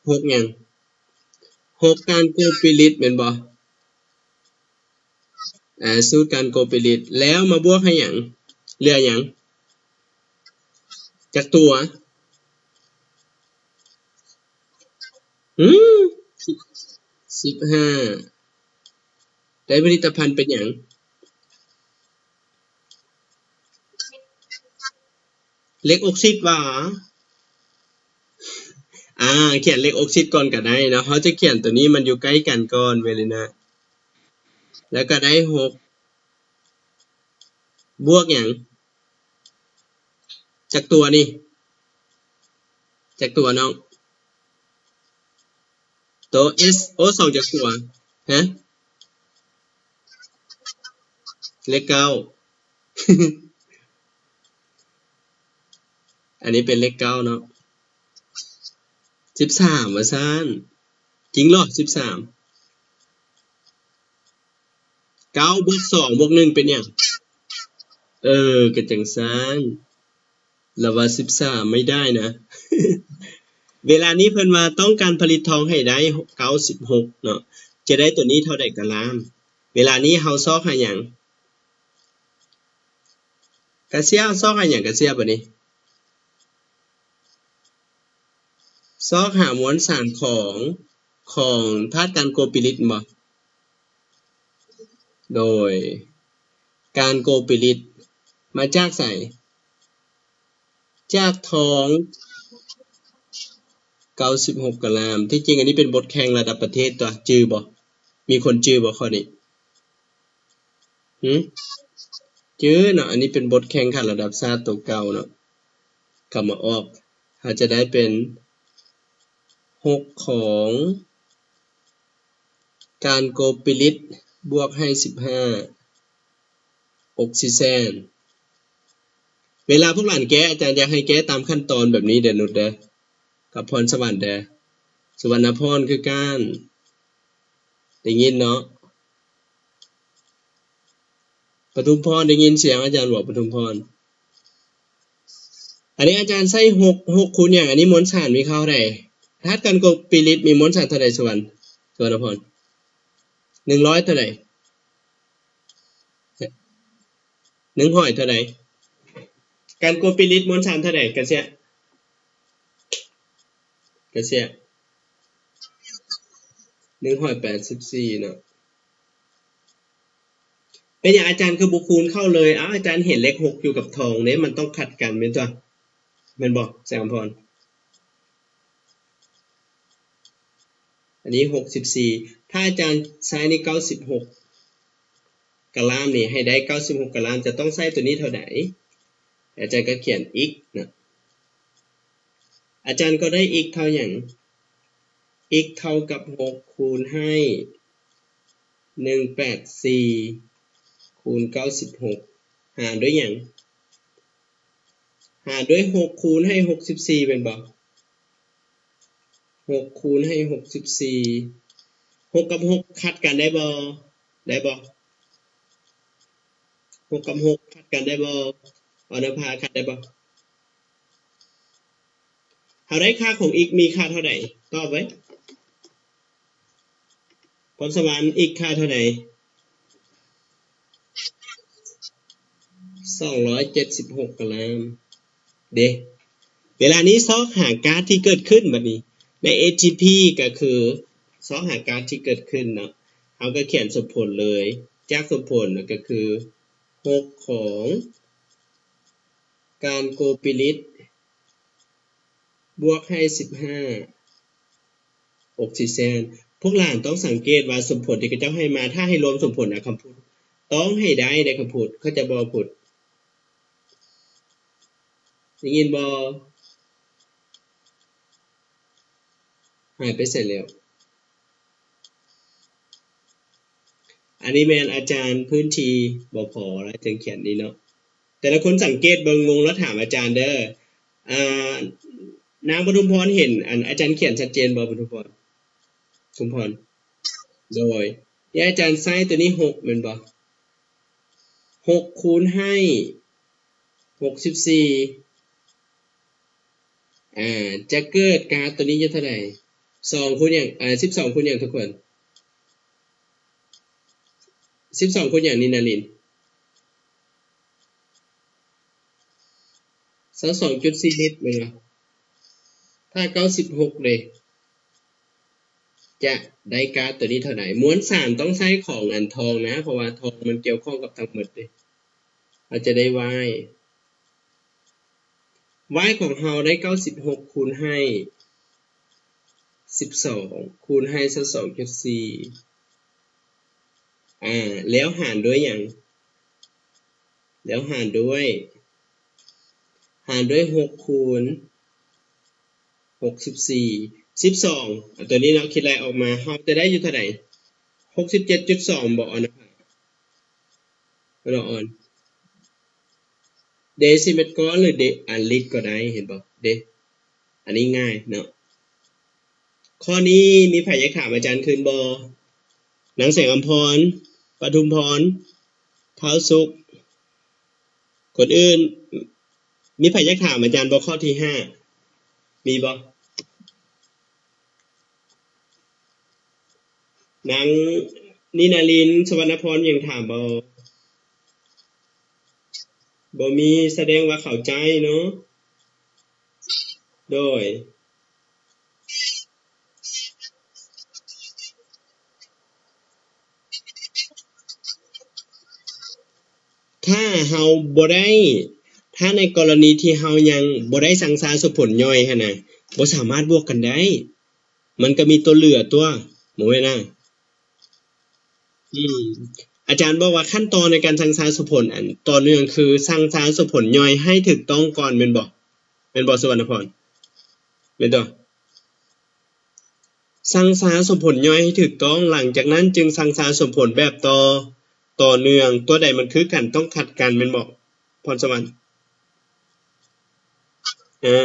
ຫົກຫຍັງ? ຫົກການໂກປິລິດແມ່ນບໍ່? ອາ ສູດການໂກປິລິດ ແລ້ວມາບວກໃຫ້ຫຍັງ? ເຫຼືອຫຍັງ? ຈັກຕົວ? ຫື ສິບຫ້າ ໄດ້ຜະລິດຕະພັນເປັນຫຍັງ? ເຫຼັກອອກຊິດຫວາ? ອາ ຂຽນເຫຼັກອອກຊິດກ່ອນກໍໄດ້ເນາະ ເຮົາຈະຂຽນຕົວນີ້ ມັນຢູ່ໃກ້ກັນກ່ອນ ເວລິນະ ແລ້ວກໍໄດ້ຫົກ ບວກຫຍັງ? ຈັກຕົວນີ້? ຈັກຕົວນ້ອງ? ໂຕ ເອສໂອສອງ ຈັກຕົວ? ຮະ? ເລກເກົ້າ ອັນນີ້ເປັນເລກເກົ້າເນາະ ສິບສາມ ວ່າຊັ້ນ ຈິງເນາະ ສິບສາມ ເກົ້າບວກສອງບວກໜຶ່ງເປັນຫຍັງ? ເອີ ກໍຈັ່ງຊັ້ນ ລະວ່າສິບສາມໄມ່ໄດ້ນະ ເວລານີ້ເພິ່ນວ່າຕ້ອງການຜະລິດທອງໃຫ້ໄດ້ເກົ້າສິບຫົກເນາະ ຈະໄດ້ຕົວນີ້ເທົ່າໃດກໍລາມ ເວລານີ້ເຮົາຊອກຫາຫຍັງ? ກະເຊຍ ຊອກຫາຫຍັງກະເຊຍບາດນີ້? ຊອກຫາມວນສານຂອງ ຂອງທາດການໂກປິລິດແມ່ນບໍ່? ໂດຍ ການໂກປິລິດມາຈາກໃສ? ຈາກທອງ ເກົ້າສິບຫົກກະລາມ ທີ່ຈິງອັນນີ້ເປັນບົດແຂ່ງລະດັບປະເທດຕົວະ ຈື່ບໍ່? ມີຄົນຈື່ບໍ່ຂໍ້ນີ້? ຫື ຈື່ເນາະ ອັນນີ້ເປັນບົດແຂ່ງຂັນລະດັບຊາດໂຕເກົ່າເນາະ ກະມາອອກ ເຮົາຈະໄດ້ເປັນ ຫົກຂອງ ການໂກປິລິດ ບວກໃຫ້ສິບຫ້າ ອອກຊີແຊນ ເວລາພວກຫຼານແກ້ ອາຈານຢາກໃຫ້ແກ້ຕາມຂັ້ນຕອນແບບນີ້ເດີນຸດເດີ ກັບພອນສະຫວັນເດີ ສຸວັນນະພອນຄືກັນ ໄດ້ຍິນເນາະ? ປະທຸມພອນ ໄດ້ຍິນສຽງອາຈານບໍ່ ປະທຸມພອນ? ອັນນີ້ອາຈານໃຊ້ຫົກ ຫົກຄູນຫຍັງ? ອັນນີ້ມວນສານມີຄ່າເທົ່າໃດ? ທາດການໂກປິລິດມີມວນສານເທົ່າໃດ ສຸວັນ ສຸວັນນະພອນ? ໜຶ່ງຮ້ອຍເທົ່າໃດ? ໜຶ່ງຮ້ອຍເທົ່າໃດ? ການໂກປິລິດມວນສານເທົ່າໃດ? ກະເຊຍ ກະເຊຍ ໜຶ່ງຮ້ອຍແປດສິບສີ່ເນາະ. ເປັນຫຍັງອາຈານຄືບໍ່ຄູນເຂົ້າເລີຍ? ອ້າວ ອາຈານເຫັນເລກຫົກຢູ່ກັບທອງເດ້ ມັນຕ້ອງຂັດກັນແມ່ນຕົວະ ແມ່ນບໍ່ ແສງອຳພອນ? ອັນນີ້ຫົກສິບສີ່ ຖ້າອາຈານໃຊ້ນີ້ເກົ້າສິບຫົກກະລາມນີ້ ໃຫ້ໄດ້ເກົ້າສິບຫົກກະລາມ ຈະຕ້ອງໃຊ້ຕົວນີ້ເທົ່າໃດ? ອາຈານກໍຂຽນ x ນະ ອາຈານກໍໄດ້ x ເທົ່າຫຍັງ? x ເທົ່າກັບຫົກຄູນໃຫ້ໜຶ່ງແປດສີ່ຄູນເກົ້າສິບຫົກ ຫານດ້ວຍຫຍັງ? ຫານດ້ວຍຫົກຄູນໃຫ້ຫົກສິບສີ່ແມ່ນບໍ່? ຫົກຄູນໃຫ້ຫົກສິບສີ່ ຫົກກັບຫົກຂັດກັນໄດ້ບໍ່? ໄດ້ບໍ່? ຫົກກັບຫົກຂັດກັນໄດ້ບໍ່? ອອນນະພາ ຂັດໄດ້ບໍ່? ເຮົາໄດ້ຄ່າຂອງ x ມີຄ່າເທົ່າໃດ? ຕອບໄວ້. ພອນສະຫວັນ x ຄ່າເທົ່າໃດ? ສອງຮ້ອຍເຈັດສິບຫົກກະລາມເດ້. ເວລານີ້ຊອກຫາກາດທີ່ເກີດຂຶ້ນບັດນີ້ ໃນ ເອ ທີ ພີ ກໍຄືຊອກຫາກາດທີ່ເກີດຂຶ້ນເນາະ. ເຮົາກໍຂຽນສົມຜົນເລີຍ ຈາກສົມຜົນກໍຄືຫົກຂອງການໂກປິລິດ ບວກໃຫ້ສິບຫ້າອົກຊີເຈນ. ພວກຫຼານຕ້ອງສັງເກດວ່າສົມຜົນທີ່ເຂົາເຈົ້າໃຫ້ມາ ຖ້າໃຫ້ລວມສົມຜົນນະ ຄຳພຸດ ຕ້ອງໃຫ້ໄດ້ເດ້ ຄຳພຸດ ເຂົາເຈົ້າບໍ່ພຸດ ໄດ້ຍິນບໍ່? ຫາຍໄປໃສແລ້ວ? ອັນນີ້ແມ່ນອາຈານພື້ນທີ່ບໍ່ພໍແລ້ວຈຶ່ງຂຽນນີ້ເນາະ. ແຕ່ລະຄົນສັງເກດເບິ່ງ ລົງແລ້ວຖາມອາຈານເດີ. ອ່າ ນາງປະທຸມພອນເຫັນອັນອາຈານຂຽນຊັດເຈນບໍ່? ປະທຸມພອນ ປະທຸມພອນ ໂດຍ ທີ່ອາຈານໃຊ້ຕົວນີ້ຫົກແມ່ນບໍ່? ຫົກຄູນໃຫ້ຫົກສິບສີ່ ອ່າ ຈະເກີດກາດຕົວນີ້ຢູ່ເທົ່າໃດ? ສອງຄູນຫຍັງ? ເອີ ສິບສອງຄູນຫຍັງທຸກຄົນ? ສິບສອງຄູນຫຍັງ ນິນາລິນ? ຊາວສອງຈຸດສີ່ລິດແມ່ນບໍ່? ຖ້າເກົ້າສິບຫົກເດ ຈະໄດ້ກາດຕົວນີ້ເທົ່າໃດ? ມວນສານຕ້ອງໃຊ້ຂອງອັນທອງນະ ເພາະວ່າທອງມັນກ່ຽວຂ້ອງກັບທັງໝົດເດ. ເຮົາຈະໄດ້ y y ຂອງເຮົາໄດ້ເກົ້າສິບຫົກຄູນໃຫ້ສິບສອງຄູນໃຫ້ຊາວສອງຈຸດສີ່ ອ່າ ແລ້ວຫານດ້ວຍຫຍັງ? ແລ້ວຫານດ້ວຍ ຫານດ້ວຍຫົກຄູນຫົກສິບສີ່ ສິບສອງ ອັນຕົວນີ້ເນາະ ຄິດໄລ່ອອກມາ ເຮົາຈະໄດ້ຢູ່ເທົ່າໃດ? ຫົກສິບເຈັດຈຸດສອງ ບໍ່ ອອນນະພາ ບໍ່ ອອນ ເດຊິເມັດກ້ອນ ຫຼື ເດ ອັນລິດກໍໄດ້ ເຫັນບໍ່ເດ? ອັນນີ້ງ່າຍເນາະ. ຂໍ້ນີ້ມີໃຜຢາກຖາມອາຈານຄືນບໍ່? ນາງແສງອຳພອນ, ປະທຸມພອນ, ທ້າວສຸກ, ຄົນອື່ນ ມີໃຜຢາກຖາມອາຈານບໍ່? ຂໍ້ທີຫ້າ ມີບໍ່? ນາງນິນາລິນ ສຸວັນນະພອນ ມີຫຍັງຖາມບໍ່? ບໍ່ມີ ສະແດງວ່າເຂົ້າໃຈເນາະ. ໂດຍ ຖ້າເຮົາບໍ່ໄດ້ ຖ້າໃນກໍລະນີທີ່ເຮົາຍັງບໍ່ໄດ້ສັງສາສົມຜົນຍ່ອຍຫັ້ນນະ ບໍ່ສາມາດບວກກັນໄດ້. ມັນກໍມີຕົວເຫຼືອຕົວະ ບໍ່ແມ່ນນະ? ອືມ ອາຈານບອກວ່າຂັ້ນຕອນໃນການສັງສາສົມຜົນອັນຕໍ່ເນື່ອງ ຄືສັງສາສົມຜົນຍ່ອຍໃຫ້ຖືກຕ້ອງກ່ອນ ແມ່ນບໍ່? ແມ່ນບໍ່ ສຸວັນນະພອນ? ແມ່ນຕົວະ? ສັງສາສົມຜົນຍ່ອຍໃຫ້ຖືກຕ້ອງ ຫຼັງຈາກນັ້ນຈຶ່ງສັງສາສົມຜົນແບບຕໍ່ ຕໍ່ເນື່ອງ ຕົວໃດມັນຄືກັນຕ້ອງຂັດກັນ ແມ່ນບໍ່ ພອນສະຫວັນ? ເອີ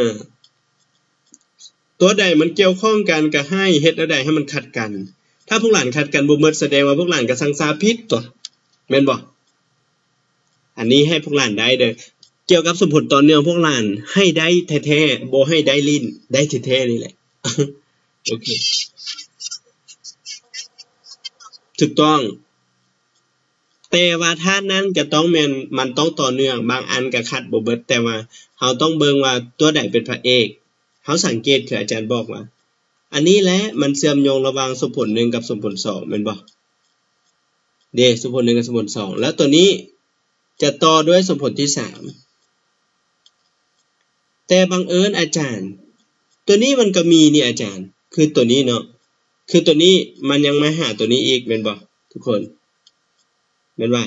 ຕົວໃດມັນກ່ຽວຂ້ອງກັນກໍໃຫ້ເຮັດແນວໃດໃຫ້ມັນຂັດກັນ. ຖ້າພວກຫຼານຂັດກັນບໍ່ໝົດ ສະແດງວ່າພວກຫຼານກໍສັງສາຜິດຕົວະ ແມ່ນບໍ່? ອັນນີ້ໃຫ້ພວກຫຼານໄດ້ເດີ ກ່ຽວກັບສົມຜົນຕໍ່ເນື່ອງ ພວກຫຼານໃຫ້ໄດ້ແທ້ໆ ບໍ່ໃຫ້ໄດ້ຫຼິ້ນ ໄດ້ແທ້ໆນີ້ແຫຼະ. ໂອເຄ ຖືກຕ້ອງ ແຕ່ວ່າຖ້ານັ້ນຈະຕ້ອງແມ່ນ ມັນຕ້ອງຕໍ່ເນື່ອງ ບາງອັນກໍຂັດບໍ່ເບິດ ແຕ່ວ່າເຮົາຕ້ອງເບິ່ງວ່າຕົວໃດເປັນພະເອກ. ເຮົາສັງເກດ ຄືອາຈານບອກວ່າ ອັນນີ້ແຫຼະມັນເຊື່ອມໂຍງລະຫວ່າງສົມຜົນໜຶ່ງກັບສົມຜົນສອງ ແມ່ນບໍ່? ເດ້ ສົມຜົນໜຶ່ງກັບສົມຜົນສອງ ແລ້ວຕົວນີ້ຈະຕໍ່ດ້ວຍສົມຜົນທີສາມ. ແຕ່ບັງເອີນອາຈານ ຕົວນີ້ມັນກໍມີນີ້ອາຈານ ຄືຕົວນີ້ເນາະ ຄືຕົວນີ້ມັນຍັງມາຫາຕົວນີ້ອີກແມ່ນບໍ່ທຸກຄົນ? ແມ່ນວ່າ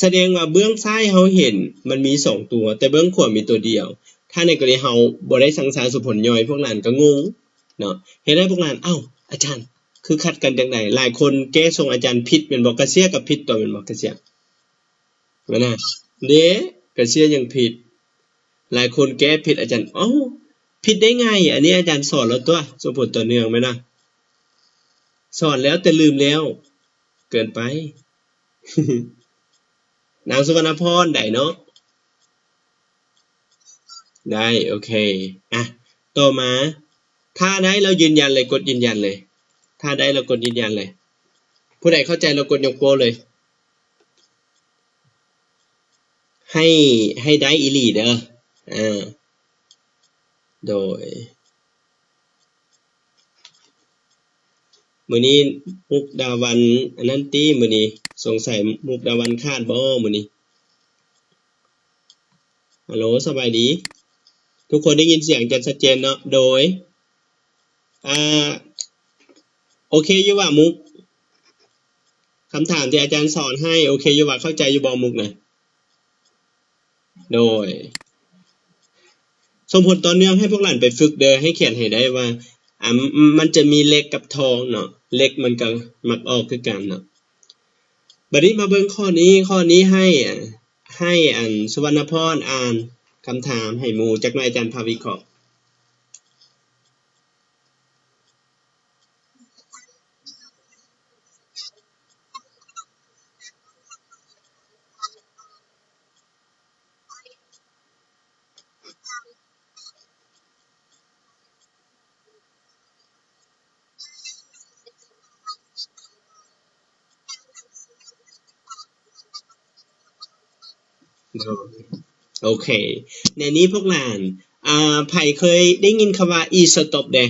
ສະແດງວ່າເບື້ອງຊ້າຍເຮົາເຫັນມັນມີສອງຕົວ ແຕ່ເບື້ອງຂວາມີຕົວດຽວ. ຖ້າໃນກໍລະນີເຮົາບໍ່ໄດ້ສັງສາສົມຜົນຍ່ອຍ ພວກຫຼານກໍງົງເນາະ. ເຮັດໃຫ້ພວກຫຼານ ເອົ້າ ອາຈານ ຄືຂັດກັນຈັ່ງໃດ? ຫຼາຍຄົນແກ້ສົ່ງອາຈານຜິດແມ່ນບໍ່? ກາເຊຍກໍຜິດຕົວະແມ່ນບໍ່? ກາເຊຍ ແມ່ນນະ ເດ້ ກາເຊຍຍັງຜິດ. ຫຼາຍຄົນແກ້ຜິດ ອາຈານ ເອົ້າ ຜິດໄດ້ໄງ? ອັນນີ້ອາຈານສອນແລ້ວຕົວະ ສົມຜົນຕໍ່ເນື່ອງແມ່ນນະ ສອນແລ້ວແຕ່ລືມແລ້ວ ເກີນໄປ. ນາງສຸວັນນະພອນ ໄດ້ເນາະ ໄດ້ ໂອເຄ. ອ່ະ ຕໍ່ມາ ຖ້າໄດ້ແລ້ວຢືນຢັນເລີຍ ກົດຢືນຢັນເລີຍ. ຖ້າໄດ້ແລ້ວກົດຢືນຢັນເລີຍ. ຜູ້ໃດເຂົ້າໃຈແລ້ວກົດຍົກໂປ້ເລີຍ. ໃຫ້ ໃຫ້ໄດ້ອີ່ຫຼີເດີ. ເອີ ໂດຍ ມື້ນີ້ມຸກດາວັນອັນນັ້ນຕິ ມື້ນີ້ ສົງໄສມຸກດາວັນຂາດບໍ່ມື້ນີ້? ຮັລໂຫຼ ສະບາຍດີ ທຸກຄົນໄດ້ຍິນສຽງອາຈານຊັດເຈນເນາະ? ໂດຍ ອ່າ ໂອເຄຢູ່ຫວາມຸກ? ຄຳຖາມທີ່ອາຈານສອນໃຫ້ ໂອເຄຢູ່ຫວາ? ເຂົ້າໃຈຢູ່ບໍ່ມຸກນະ? ໂດຍ ສົ່ງຜົນຕໍ່ເນື່ອງໃຫ້ພວກຫຼານໄປຝຶກເດີ ໃຫ້ຂຽນໃຫ້ໄດ້ວ່າ ອ່າ ມັນຈະມີເຫຼັກກັບທອງເນາະ ເຫຼັກມັນກໍມັກອອກຄືກັນເນາະ. ບັດນີ້ມາເບິ່ງຂໍ້ນີ້ ຂໍ້ນີ້ໃຫ້ ໃຫ້ອັນ ສຸວັນນະພອນອ່ານຄຳຖາມໃຫ້ໝູ່ ຈັກໜ່ອຍອາຈານພາວິເຄາະ. ໂອເຄ ໃນນີ້ພວກຫຼານ ອ່າ ໃຜເຄີຍໄດ້ຍິນຄຳວ່າອີສະຕັອບແດ່?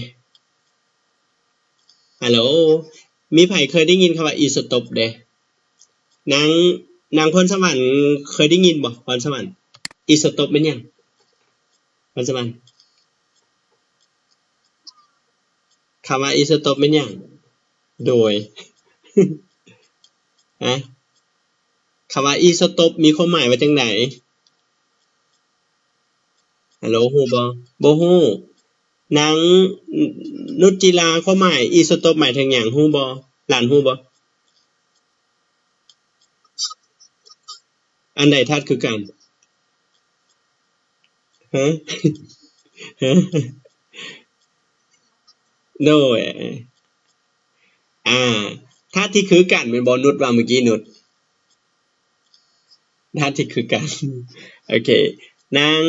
ຮັລໂຫຼ ມີໃຜເຄີຍໄດ້ຍິນຄຳວ່າອີສະຕັອບແດ່? ນາງ ນາງພອນສະຫວັນເຄີຍໄດ້ຍິນບໍ່? ພອນສະຫວັນ ອີສະຕັອບແມ່ນຫຍັງ? ພອນສະຫວັນ ຄຳວ່າອີສະຕັອບແມ່ນຫຍັງ? ໂດຍ ຮະ ຄຳວ່າອີສະຕັອບມີຄວາມໝາຍວ່າຈັ່ງໃດ? ຮັລໂຫຼ ຮູ້ບໍ່? ບໍ່ຮູ້. ນາງນຸດຈິລາ ຄວາມໝາຍອີສະຕັອບໝາຍເຖິງຫຍັງ ຮູ້ບໍ່? ຫຼານຮູ້ບໍ່? ອັນໃດທາດຄືກັນ? ຮະ? ຮະ? ໂດຍ ອ່າ ທາດທີ່ຄືກັນແມ່ນບໍ່? ນຸດວ່າມື້ກີ້ ນຸດ ທາດທີ່ຄືກັນ. ໂອເຄ ນາງ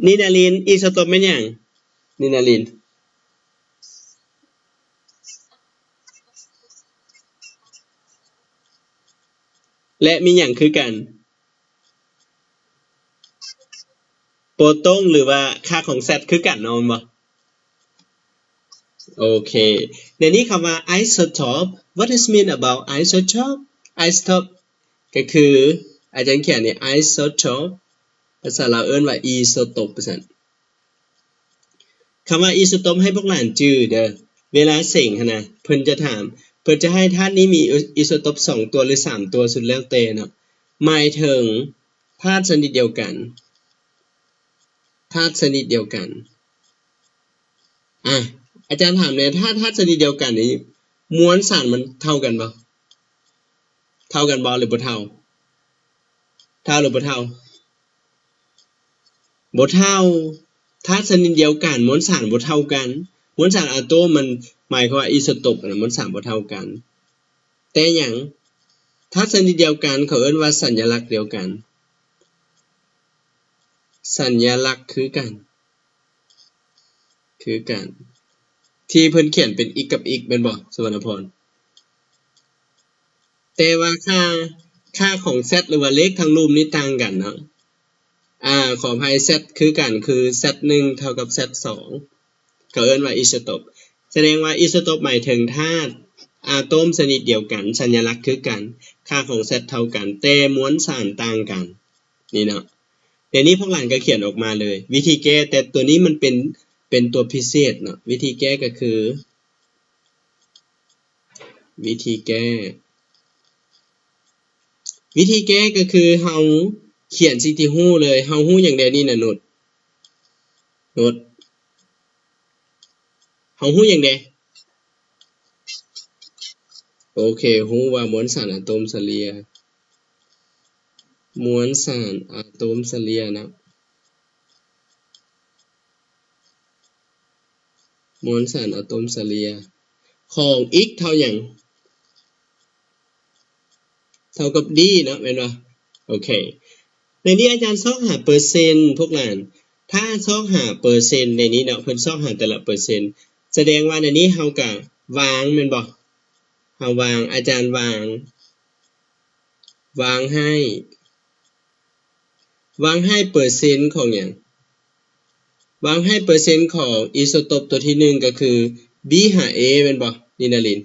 ນິນາລິນ ອີສະຕັອບແມ່ນຫຍັງ? ນິນາລິນ ແລະ ມີຫຍັງຄືກັນ? ໂປຣຕອນ ຫຼືວ່າຄ່າຂອງແຊັດຄືກັນເນາະ ແມ່ນບໍ່? ໂອເຄ ໃນນີ້ຄຳວ່າ isotope, what is mean about isotope? Isotope ກໍຄື ອາຈານຂຽນນີ້ isotope ພາສາລາວເອີ້ນວ່າອີສະຕັອບ ວ່າຊັ້ນ. ຄຳວ່າອີສະຕັອບໃຫ້ພວກຫຼານຈື່ເດີ ເວລາເສັງຫັ້ນນະ ເພິ່ນຈະຖາມ ເພິ່ນຈະໃຫ້ທາດນີ້ມີອີສະຕັອບສອງຕົວ ຫຼື ສາມຕົວ ສຸດແລ້ວແຕ່ເນາະ ໝາຍເຖິງທາດຊະນິດດຽວກັນ ທາດຊະນິດດຽວກັນ. ອາ ອາຈານຖາມແດ່ ຖ້າທາດຊະນິດດຽວກັນນີ້ ມວນສານມັນເທົ່າກັນບໍ່? ເທົ່າກັນບໍ່ ຫຼື ບໍ່ເທົ່າ? ເທົ່າ ຫຼື ບໍ່ເທົ່າ? ບໍ່ເທົ່າ. ທາດຊະນິດດຽວກັນ ມວນສານບໍ່ເທົ່າກັນ. ມວນສານອາໂຕມມັນໝາຍຄວາມວ່າອີສະຕັອບນະ ມວນສານບໍ່ເທົ່າກັນ. ແຕ່ຫຍັງ? ທາດຊະນິດດຽວກັນ ເຂົາເອີ້ນວ່າສັນຍະລັກດຽວກັນ. ສັນຍະລັກຄືກັນ. ຄືກັນ ທີ່ເພິ່ນຂຽນເປັນອິກກັບອິກແມ່ນບໍ່ ສຸວັນນະພອນ? ແຕ່ວ່າຄ່າ ຄ່າຂອງແຊັດ ຫຼືວ່າເລກທາງລຸ່ມນີ້ຕ່າງກັນເນາະ. ອາ ຂໍອະໄພ ແຊັດຄືກັນ ຄືແຊັດໜຶ່ງເທົ່າກັບແຊັດສອງ ເຂົາເອີ້ນວ່າອີສະຕັອບ. ສະແດງວ່າອີສະຕັອບໝາຍເຖິງທາດ ອາໂຕມຊະນິດດຽວກັນ, ສັນຍະລັກຄືກັນ, ຄ່າຂອງ Z ເທົ່າກັນ, ແຕ່ມວນສານຕ່າງກັນ. ນີ້ເນາະ. ດຽວນີ້ພວກຫຼານກໍຂຽນອອກມາເລີຍ ວິທີແກ້, ແຕ່ຕົວນີ້ມັນເປັນ, ເປັນຕົວພິເສດເນາະ. ວິທີແກ້ກໍຄື ວິທີແກ້ ວິທີແກ້ກໍຄືເຮົາຂຽນສິ່ງທີ່ຮູ້ເລີຍ. ເຮົາຮູ້ຫຍັງແດ່ນີ້ນະ ໂນດ? ໂນດ. ເຮົາຮູ້ຫຍັງແດ່? ໂອເຄ, ຮູ້ວ່າມວນສານອາໂຕມສະເລ່ຍ, ມວນສານອາໂຕມສະເລ່ຍນະ, ມວນສານອາໂຕມສະເລ່ຍຂອງ X ເທົ່າຫຍັງ? ເທົ່າກັບ D ເນາະ ແມ່ນບໍ່? ໂອເຄ. ໃນນີ້ອາຈານຊອກຫາເປີເຊັນພວກຫຼານ. ຖ້າຊອກຫາເປີເຊັນໃນນີ້ເນາະ, ເພິ່ນຊອກຫາແຕ່ລະເປີເຊັນ, ສະແດງວ່າໃນນີ້ເຮົາກະວາງແມ່ນບໍ່? ເຮົາວາງ, ອາຈານວາງ, ວາງໃຫ້, ວາງໃຫ້ເປີເຊັນຂອງຫຍັງ? ວາງໃຫ້ເປີເຊັນຂອງອີໂຊໂຕບຕົວທີໜຶ່ງກໍຄື B ຫາ A ແມ່ນບໍ່ ນິນາລິນ?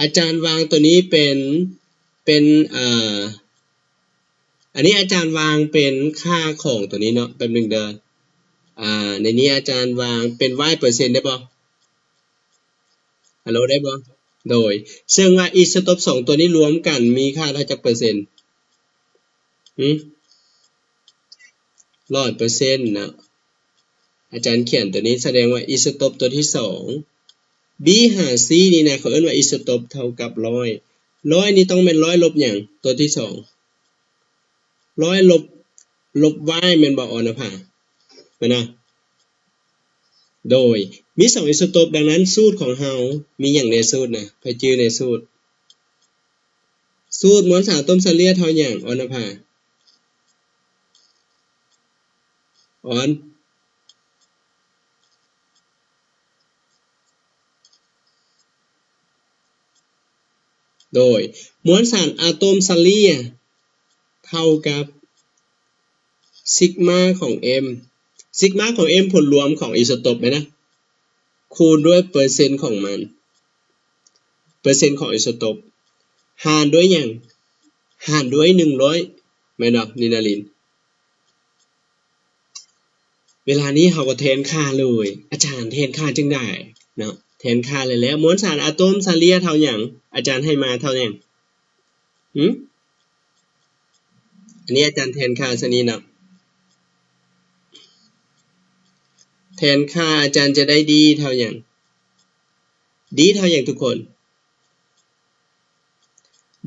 ອາຈານວາງຕົວນີ້ເປັນ, ເປັນ, ເອີ, ອັນນີ້ອາຈານວາງເປັນຄ່າຂອງຕົວນີ້ເນາະ, ແປັບໜຶ່ງເດີ. ອາ, ໃນນີ້ອາຈານວາງເປັນ Y ເປີເຊັນໄດ້ບໍ່? ຮັລໂຫຼ ໄດ້ບໍ່? ໂດຍ, ເຊິ່ງວ່າອີໂຊໂຕບສອງຕົວນີ້ລວມກັນມີຄ່າເທົ່າຈັກເປີເຊັນ? ຫື? ຮ້ອຍເປີເຊັນນະ. ອາຈານຂຽນຕົວນີ້ສະແດງວ່າອີໂຊໂຕບຕົວທີສອງ B ຫາ C ນີ້ນະ ເຂົາເອີ້ນວ່າອີໂຊໂຕບເທົ່າກັບຮ້ອຍ. ຮ້ອຍນີ້ຕ້ອງແມ່ນຮ້ອຍລົບຫຍັງ? ຕົວທີສອງ ຮ້ອຍລົບ, ລົບ Y ແມ່ນບໍ່ ອອນນະພາ? ແມ່ນນະ? ໂດຍ, ມີສອງອີໂຊໂຕບ, ດັ່ງນັ້ນສູດຂອງເຮົາມີຫຍັງແດ່? ສູດນະ, ໃຜຈື່ແດ່ສູດ? ສູດມວນສານອາໂຕມສະເລ່ຍເທົ່າຫຍັງ ອອນນະພາ? ອອນ? ໂດຍ, ມວນສານອາໂຕມສະເລ່ຍເທົ່າກັບຊິກມາຂອງ M, ຊິກມາຂອງ M ຜົນລວມຂອງອີໂຊໂຕບແມ່ນນະ, ຄູນດ້ວຍເປີເຊັນຂອງມັນ, ເປີເຊັນຂອງອີໂຊໂຕບ ຫານດ້ວຍຫຍັງ? ຫານດ້ວຍໜຶ່ງຮ້ອຍ ແມ່ນບໍ່ ນິນາລິນ? ເວລານີ້ເຮົາກໍແທນຄ່າເລີຍ. ອາຈານແທນຄ່າຈັ່ງໃດເນາະ? ແທນຄ່າແລ້ວ, ມວນສານອາໂຕມສະເລ່ຍເທົ່າຫຍັງ? ອາຈານໃຫ້ມາເທົ່າຫຍັງ? ຫື? ອັນນີ້ອາຈານແທນຄ່າຊະນີ້ເນາະ. ແທນຄ່າອາຈານຈະໄດ້ D ເທົ່າຫຍັງ? D ເທົ່າຫຍັງທຸກຄົນ?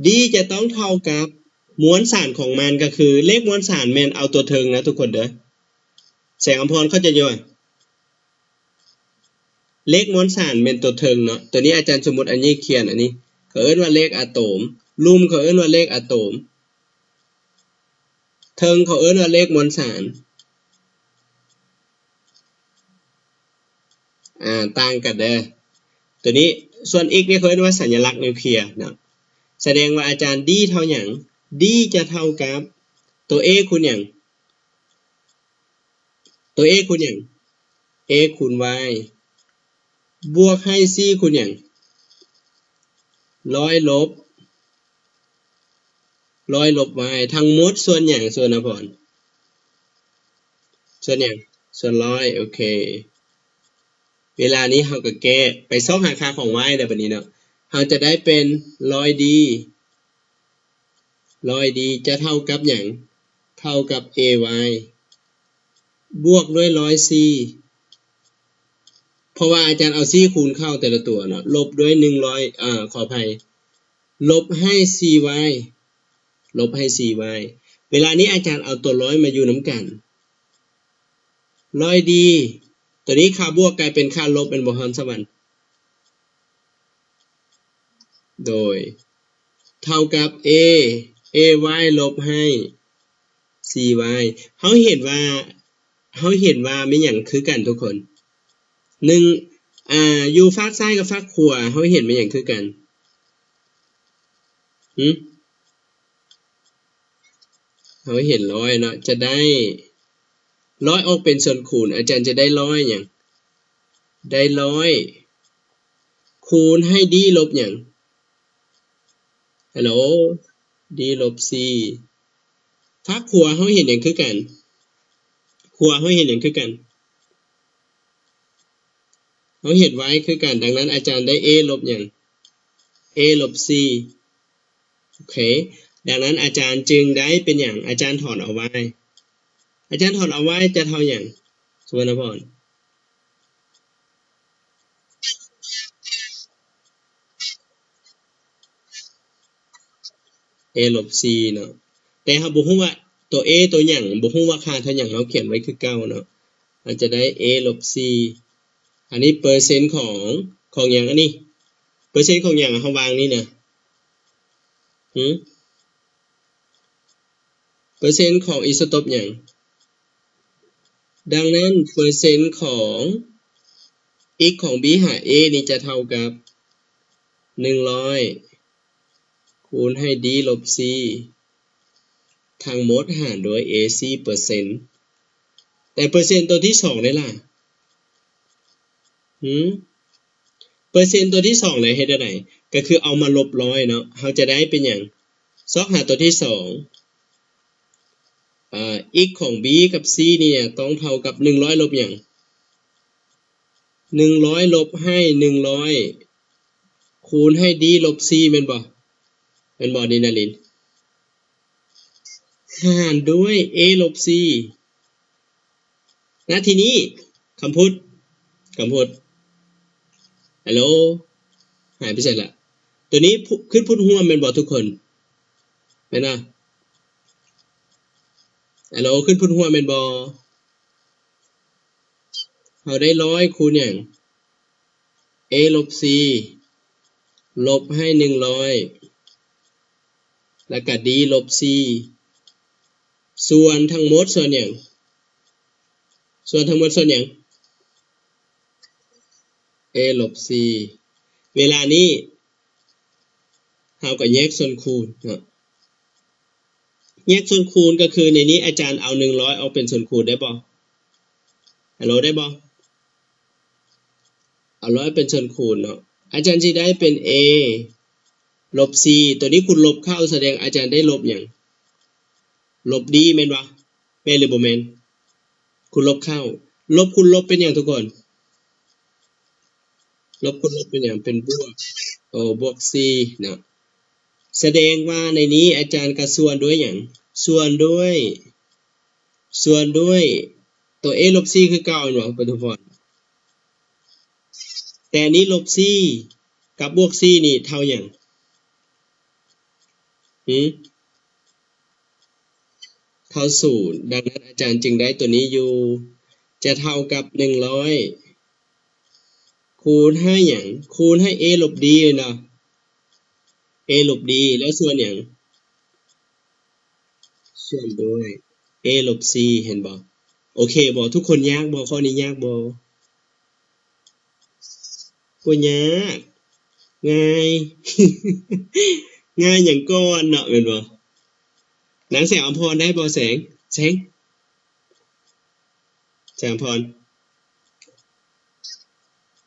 D ຈະຕ້ອງເທົ່າກັບມວນສານຂອງມັນ, ກໍຄືເລກມວນສານແມ່ນເອົາຕົວເທິງນະທຸກຄົນເດີ. ແສງອຳພອນເຂົ້າໃຈຢູ່ບໍ່? ເລກມວນສານແມ່ນຕົວເທິງເນາະ. ຕົວນີ້ອາຈານສົມມຸດອັນນີ້ຂຽນ, ອັນນີ້ເຂົາເອີ້ນວ່າເລກອາໂຕມ, ລຸ່ມເຂົາເອີ້ນວ່າເລກອາໂຕມ, ເທິງເຂົາເອີ້ນວ່າເລກມວນສານ. ອາ, ຕ່າງກັນເດີ. ຕົວນີ້, ສ່ວນ X ນີ້ເຂົາເອີ້ນວ່າສັນຍະລັກນິວເຄຍເນາະ. ສະແດງວ່າອາຈານ D ເທົ່າຫຍັງ? D ຈະເທົ່າກັບຕົວ A ຄູນຫຍັງ? ຕົວ A ຄູນຫຍັງ? A ຄູນ Y ບວກໃຫ້ C ຄູນຫຍັງ? ຮ້ອຍລົບ, ຮ້ອຍລົບ Y ທັງໝົດສ່ວນຫຍັງ ສ່ວນອາພອນ? ສ່ວນຫຍັງ? ສ່ວນຮ້ອຍ. ໂອເຄ, ເວລານີ້ເຮົາກໍແກ້ ໄປຊອກຫາຄ່າຂອງ Y ແລ້ວບັດນີ້ເນາະ. ເຮົາຈະໄດ້ເປັນ ຮ້ອຍ D ຮ້ອຍ D ຈະເທົ່າກັບຫຍັງ? ເທົ່າກັບ A Y ບວກດ້ວຍ ຮ້ອຍ C ເພາະວ່າອາຈານເອົາ C ຄູນເຂົ້າແຕ່ລະຕົວເນາະ, ລົບດ້ວຍ ໜຶ່ງຮ້ອຍ, ເອີ, ຂໍອະໄພ, ລົບໃຫ້ C Y ລົບໃຫ້ C Y. ເວລານີ້ອາຈານເອົາຕົວຮ້ອຍມາຢູ່ນຳກັນ, ຮ້ອຍ D ຕົວນີ້ຄ່າບວກກາຍເປັນຄ່າລົບ ແມ່ນບໍ່ ຮອນສະຫວັນ? ໂດຍ ເທົ່າກັບ A, A Y ລົບໃຫ້ C Y. ເຮົາເຫັນວ່າ, ເຮົາເຫັນວ່າມີຫຍັງຄືກັນທຸກຄົນ? ໜຶ່ງ, ອາ, ຢູ່ຟາກຊ້າຍກັບຟາກຂວາ ເຮົາເຫັນມີຫຍັງຄືກັນ? ຫື? ເຮົາເຫັນ ຮ້ອຍ ເນາະ, ຈະໄດ້ ຮ້ອຍ ອອກເປັນສ່ວນຄູນ, ອາຈານຈະໄດ້ ຮ້ອຍ ຫຍັງ? ໄດ້ ຮ້ອຍ ຄູນໃຫ້ D ລົບຫຍັງ? ຮັລໂຫຼ D ລົບ C. ຟາກຂວາເຮົາເຮັດຫຍັງຄືກັນ? ຂວາເຮົາເຮັດຫຍັງຄືກັນ? ເຮົາເຮັດ Y ຄືກັນ, ດັ່ງນັ້ນອາຈານໄດ້ A ລົບຫຍັງ? A ລົບ C. ໂອເຄ, ດັ່ງນັ້ນອາຈານຈຶ່ງໄດ້ເປັນຫຍັງ? ອາຈານຖອນເອົາ Y. ອາຈານຖອນເອົາ Y ຈະເທົ່າຫຍັງ? ສຸວັນນະພອນ. A ລົບ C ເນາະ, ແຕ່ເຮົາບໍ່ຮູ້ວ່າຕົວ A ຕົວຫຍັງ, ບໍ່ຮູ້ວ່າຄ່າເທົ່າຫຍັງ, ເຮົາຂຽນໄວ້ຄືເກົ່າເນາະ, ເຮົາຈະໄດ້ A ລົບ C. ອັນນີ້ເປີເຊັນຂອງ, ຂອງຫຍັງອັນນີ້? ເປີເຊັນຂອງຫຍັງ? ເຮົາວາງນີ້ນະ. ຫື? ເປີເຊັນຂອງອີສະຕັອບຫຍັງ? ດັ່ງນັ້ນເປີເຊັນຂອງ x ຂອງ b ຫາ a ນີ້ຈະເທົ່າກັບ ໜຶ່ງຮ້ອຍ ຄູນໃຫ້ d ລົບ c ທັງໝົດຫານດ້ວຍ a c ເປີເຊັນ. ແຕ່ເປີເຊັນຕົວທີສອງເດ້ລະ? ຫື? ເປີເຊັນຕົວທີສອງແຫຼະ ເຮັດແນວໃດ? ກໍຄືເອົາມາລົບຮ້ອຍເນາະ, ເຮົາຈະໄດ້ເປັນຫຍັງ? ຊອກຫາຕົວທີສອງ ອາ x ຂອງ b ກັບ c ນີ້ຕ້ອງເທົ່າກັບ ໜຶ່ງຮ້ອຍລົບຫຍັງ? ໜຶ່ງຮ້ອຍລົບໃຫ້ ໜຶ່ງຮ້ອຍ ຄູນໃຫ້ d ລົບ c ແມ່ນບໍ່? ແມ່ນບໍ່ນີ້ນາລິນ? ຫານດ້ວຍ a ລົບ c. ນະ ທີນີ້ ຄຳພຸດ ຄຳພຸດ ຮັລໂຫຼ ຫາຍໄປໃສລະ? ຕົວນີ້ ຄ- ຂຶ້ນພຸດຮ່ວມແມ່ນບໍ່ທຸກຄົນ? ແມ່ນນະ? ຮັລໂຫຼ ຂຶ້ນພຸດຮ່ວມແມ່ນບໍ່? ເຮົາໄດ້ຮ້ອຍຄູນຫຍັງ? a ລົບ c ລົບໃຫ້ ໜຶ່ງຮ້ອຍ ແລ້ວກະ d ລົບ c ສ່ວນທັງໝົດສ່ວນຫຍັງ? ສ່ວນທັງໝົດສ່ວນຫຍັງ? a ລົບ c. ເວລານີ້ເຮົາກໍແຍກສ່ວນຄູນເນາະ, ແຍກສ່ວນຄູນກໍຄືໃນນີ້ອາຈານເອົາ ໜຶ່ງຮ້ອຍ ອອກເປັນສ່ວນຄູນໄດ້ບໍ່? ຮັລໂຫຼ ໄດ້ບໍ່? ເອົາຮ້ອຍເປັນສ່ວນຄູນເນາະ, ອາຈານຊິໄດ້ເປັນ a ລົບ c ຕົວນີ້ຄູນລົບເຂົ້າ ສະແດງອາຈານໄດ້ລົບຫຍັງ? ລົບ d ແມ່ນບໍ່? ແມ່ນຫຼືບໍ່ແມ່ນ? ຄູນລົບເຂົ້າ, ລົບຄູນລົບເປັນຫຍັງທຸກຄົນ? ລົບຄູນລົບເປັນຫຍັງ? ເປັນບວກ. ໂອ ບວກ c ເນາະ, ສະແດງວ່າໃນນີ້ອາຈານກໍສ່ວນດ້ວຍຫຍັງ? ສ່ວນດ້ວຍ ສ່ວນດ້ວຍຕົວ a ລົບ c ຄືເກົ່າແມ່ນບໍ່ ປະທຸມພອນ? ແຕ່ອັນນີ້ລົບ c ກັບບວກ c ນີ້ເທົ່າຫຍັງ? ຫື? ເທົ່າສູນ. ດັ່ງນັ້ນອາຈານຈຶ່ງໄດ້ຕົວນີ້ຢູ່ ຈະເທົ່າກັບ ໜຶ່ງຮ້ອຍ ຄູນໃຫ້ຫຍັງ? ຄູນໃຫ້ a ລົບ d ເນາະ, a ລົບ d ແລ້ວສ່ວນຫຍັງ? ສ່ວນດ້ວຍ a ລົບ c ເຫັນບໍ່? ໂອເຄບໍ່? ທຸກຄົນຍາກບໍ່? ຂໍ້ນີ້ຍາກບໍ່? ບໍ່ຍາກ, ງ່າຍ, ງ່າຍຫຍັງກ່ອນເນາະ ແມ່ນບໍ່? ນາງແສງອຳພອນໄດ້ບໍ່? ແສງ ແສງ ແສງອຳພອນ.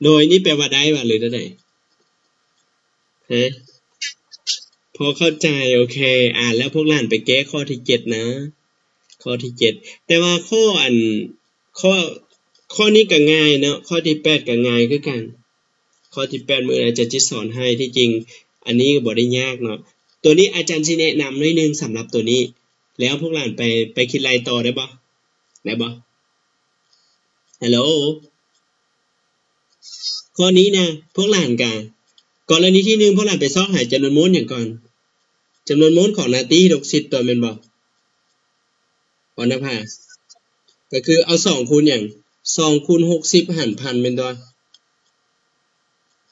ໂດຍ ນີ້ແປວ່າໄດ້ຫວາ ຫຼືແນວໃດ? ຮະ? ພໍເຂົ້າໃຈ. ໂອເຄ, ອ່ານແລ້ວພວກຫຼານໄປແກ້ຂໍ້ທີເຈັດນະ, ຂໍ້ທີເຈັດ. ແຕ່ວ່າຂໍ້ອັນ ຂໍ້ ຂໍ້ນີ້ກໍງ່າຍເນາະ, ຂໍ້ທີແປດກໍງ່າຍຄືກັນ. ຂໍ້ທີແປດມື້ອາຈານຈະສອນໃຫ້, ທີ່ຈິງອັນນີ້ກໍບໍ່ໄດ້ຍາກເນາະ. ຕົວນີ້ອາຈານຊິແນະນຳໜ້ອຍໜຶ່ງສຳລັບຕົວນີ້, ແລ້ວພວກຫຼານໄປ ໄປຄິດໄລ່ຕໍ່ໄດ້ບໍ່? ໄດ້ບໍ່? ຮັລໂຫຼ ຂໍ້ນີ້ນະ ພວກຫຼານກະ ກໍລະນີທີໜຶ່ງ ພວກຫຼານໄປຊອກຫາຈຳນວນໂມນຫຍັງກ່ອນ? ຈຳນວນໂມນຂອງນາຕີຮີດອອກຊິດຕົວະ ແມ່ນບໍ່? ວັນນະພາ ກໍຄືເອົາສອງຄູນຫຍັງ? ສອງຄູນຫົກສິບຫານພັນແມ່ນຕົວະ?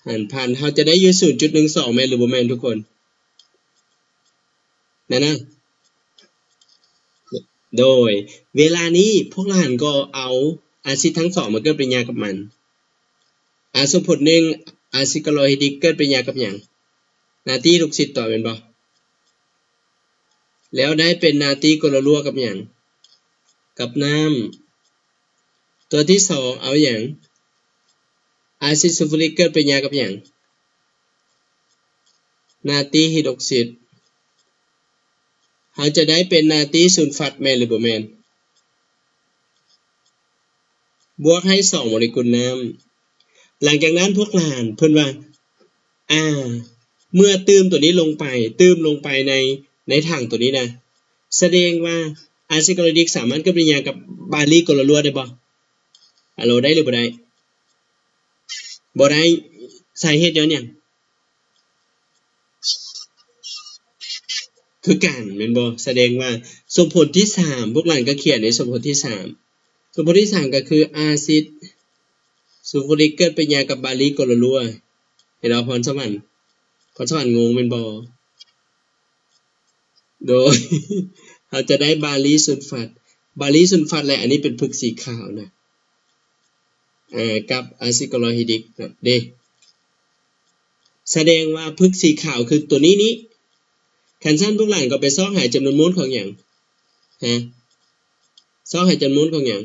ຫານພັນ ເຮົາຈະໄດ້ຢູ່ສູນຈຸດໜຶ່ງສອງ ແມ່ນຫຼືບໍ່ແມ່ນທຸກຄົນ? ນັ້ນນະ. ໂດຍ ເວລານີ້ພວກຫຼານກໍເອົາອາຊິດທັງສອງມາເກີດປະຕິກິລິຍາກັບມັນ. ອາ ສົມຜົນໜຶ່ງ ອາຊິດຄາໂລໄຮດຣິກເກີດປະຕິກິລິຍາກັບຫຍັງ? ນາຕີຮີດອອກຊິດຕົວະ ແມ່ນບໍ່? ແລ້ວໄດ້ເປັນນາຕີໂຄລອຣວມກັບຫຍັງ? ກັບນ້ຳ. ຕົວທີສອງເອົາຫຍັງ? ອາຊິດຊູຟູຣິກເກີດປະຕິກິລິຍາກັບຫຍັງ? ນາຕີຮີດອອກຊິດ ເຮົາຈະໄດ້ເປັນນາຕີຊູນຟັດ ແມ່ນຫຼືບໍ່ແມ່ນ? ບວກໃຫ້ສອງໂມເລກຸນນ້ຳ. ຫຼັງຈາກນັ້ນພວກຫຼານເພິ່ນວ່າ ອ່າ ເມື່ອຕື່ມຕົວນີ້ລົງໄປ ຕື່ມລົງໄປໃນ ໃນຖັງຕົວນີ້ນະ ສະແດງວ່າອາຊິດຄລໍໂຣລິກສາມາດເກີດປະຕິກິລິຍາກັບບາລີໂກລາລົວໄດ້ບໍ່? ອາໂລ ໄດ້ຫຼືບໍ່ໄດ້? ບໍ່ໄດ້. ສາເຫດຍ້ອນຫຍັງ? ຄືກັນແມ່ນບໍ່? ສະແດງວ່າສົມຜົນທີສາມ ພວກຫຼານກໍຂຽນໃນສົມຜົນທີສາມ ສົມຜົນທີສາມກໍຄືອາຊິດຊູຟູຣິກເກີດປະຕິກິລິຍາກັບບາລີໂກລາລົວ. ເຫັນບໍ່ ພອນສະຫວັນ? ພອນສະຫວັນງົງແມ່ນບໍ່? ໂດຍ ເຮົາຈະໄດ້ບາລີຊູນຟັດ ບາລີຊູນຟັດ ແລະ ອັນນີ້ເປັນຜຶກສີຂາວນະ ເອີ ກັບອາຊິດຄລໍໂຣຮີດລິກເດ້. ສະແດງວ່າຜຶກສີຂາວຄືຕົວນີ້ນີ້. ຄັນຊັ້ນພວກຫຼານກໍໄປຊອກຫາຈຳນວນໂມນຂອງຫຍັງ? ຮະ? ຊອກຫາຈຳນວນໂມນຂອງຫຍັງ?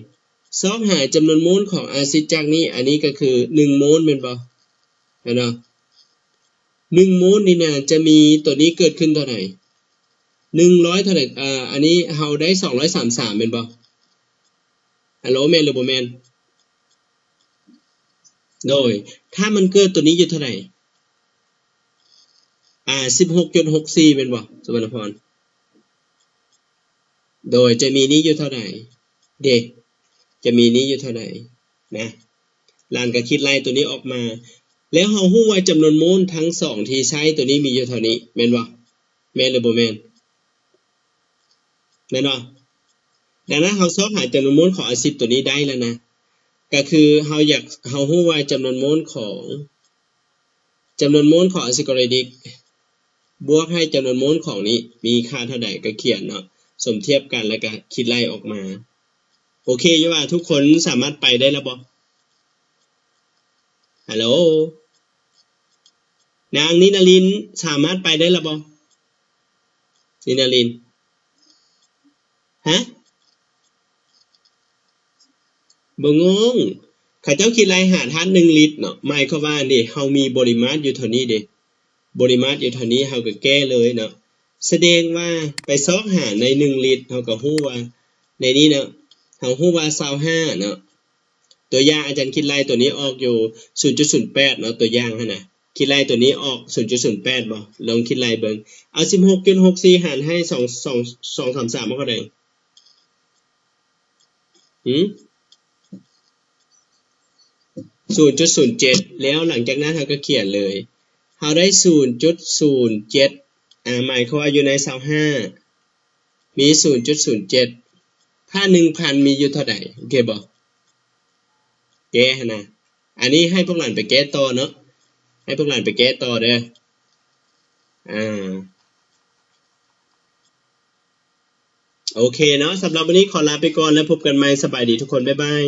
ຊອກຫາຈຳນວນໂມນຂອງອາຊິດຈາກນີ້ ອັນນີ້ກໍຄືໜຶ່ງໂມນແມ່ນບໍ່? ເຫັນບໍ່? ໜຶ່ງໂມນນີ້ນະ ຈະມີຕົວນີ້ເກີດຂຶ້ນເທົ່າໃດ? ໜຶ່ງຮ້ອຍເທົ່າໃດ? ເອີ ອັນນີ້ເຮົາໄດ້ສອງຮ້ອຍສາມສິບສາມແມ່ນບໍ່? ອາໂລ ແມ່ນຫຼືບໍ່ແມ່ນ? ໂດຍ ຖ້າມັນເກີດຕົວນີ້ຢູ່ເທົ່າໃດ? ອ່າ ສິບຫົກຈຸດຫົກສີ່ແມ່ນບໍ່ ສຸວັນນະພອນ? ໂດຍ ຈະມີນີ້ຢູ່ເທົ່າໃດເດ? ຈະມີນີ້ຢູ່ເທົ່າໃດນະ? ຫຼານກໍຄິດໄລ່ຕົວນີ້ອອກມາ ແລ້ວເຮົາຮູ້ວ່າຈຳນວນໂມນທັງສອງທີ່ໃຊ້ຕົວນີ້ມີຢູ່ເທົ່ານີ້ ແມ່ນບໍ່? ແມ່ນຫຼືບໍ່ແມ່ນ? ແມ່ນບໍ່? ດັ່ງນັ້ນເຮົາຊອກຫາຈຳນວນໂມນຂອງອາຊິດຕົວນີ້ໄດ້ແລ້ວນະ ກໍຄືເຮົາຢາກ ເຮົາຮູ້ວ່າຈຳນວນໂມນຂອງ ຈຳນວນໂມນຂອງອາຊິດຄລໍໂຣລິກ ບວກໃຫ້ຈຳນວນໂມນຂອງນີ້ມີຄ່າເທົ່າໃດກໍຂຽນເນາະ ສົມທຽບກັນ ແລ້ວກໍຄິດໄລ່ອອກມາ. ໂອເຄຢູ່ວ່າ ທຸກຄົນສາມາດໄປໄດ້ແລ້ວບໍ່? ຮາໂລ ນາງນິນາລິນ ສາມາດໄປໄດ້ແລ້ວບໍ່? ນິນາລິນ ຮະ? ບໍ່ງົງ ເຂົາເຈົ້າຄິດໄລ່ຫາທາດໜຶ່ງລິດເນາະ ໝາຍຄວາມວ່ານີ້ ເຮົາມີບໍລິມາດຢູ່ເທົ່ານີ້ເດ ບໍລິມາດຢູ່ເທົ່ານີ້ ເຮົາກໍແກ້ເລີຍເນາະ ສະແດງວ່າໄປຊອກຫາໃນໜຶ່ງລິດ ເຮົາກໍຮູ້ວ່າໃນນີ້ເນາະ ເຮົາຮູ້ວ່າຊາວຫ້າເນາະ ຕົວຢ່າງ ອາຈານຄິດໄລ່ຕົວນີ້ອອກຢູ່ສູນຈຸດສູນແປດເນາະ ຕົວຢ່າງຫັ້ນນະ ຄິດໄລ່ຕົວນີ້ອອກສູນຈຸດສູນແປດບໍ່? ລອງຄິດໄລ່ເບິ່ງ ເອົາສິບຫົກຈຸດຫົກສີ່ຫານໃຫ້ສອງ ສອງ ສອງສາມສາມ ເອົາເທົ່າໃດ? ຫື? ສູນຈຸດສູນເຈັດ ແລ້ວຫຼັງຈາກນັ້ນເຮົາກໍຂຽນເລີຍ ເຮົາໄດ້ສູນຈຸດສູນເຈັດ ອາ ໝາຍຄວາມວ່າຢູ່ໃນຊາວຫ້າ ມີສູນຈຸດສູນເຈັດ ຖ້າໜຶ່ງພັນມີຢູ່ເທົ່າໃດ? ໂອເຄບໍ່? ແກ້ຫັ້ນນະ ອັນນີ້ໃຫ້ພວກຫຼານໄປແກ້ຕໍ່ເນາະ ໃຫ້ພວກຫຼານໄປແກ້ຕໍ່ເດີ ອາ ໂອເຄເນາະ ສຳລັບມື້ນີ້ຂໍລາໄປກ່ອນ ແລ້ວພົບກັນໃໝ່ ສະບາຍດີທຸກຄົນ ບາຍບາຍ.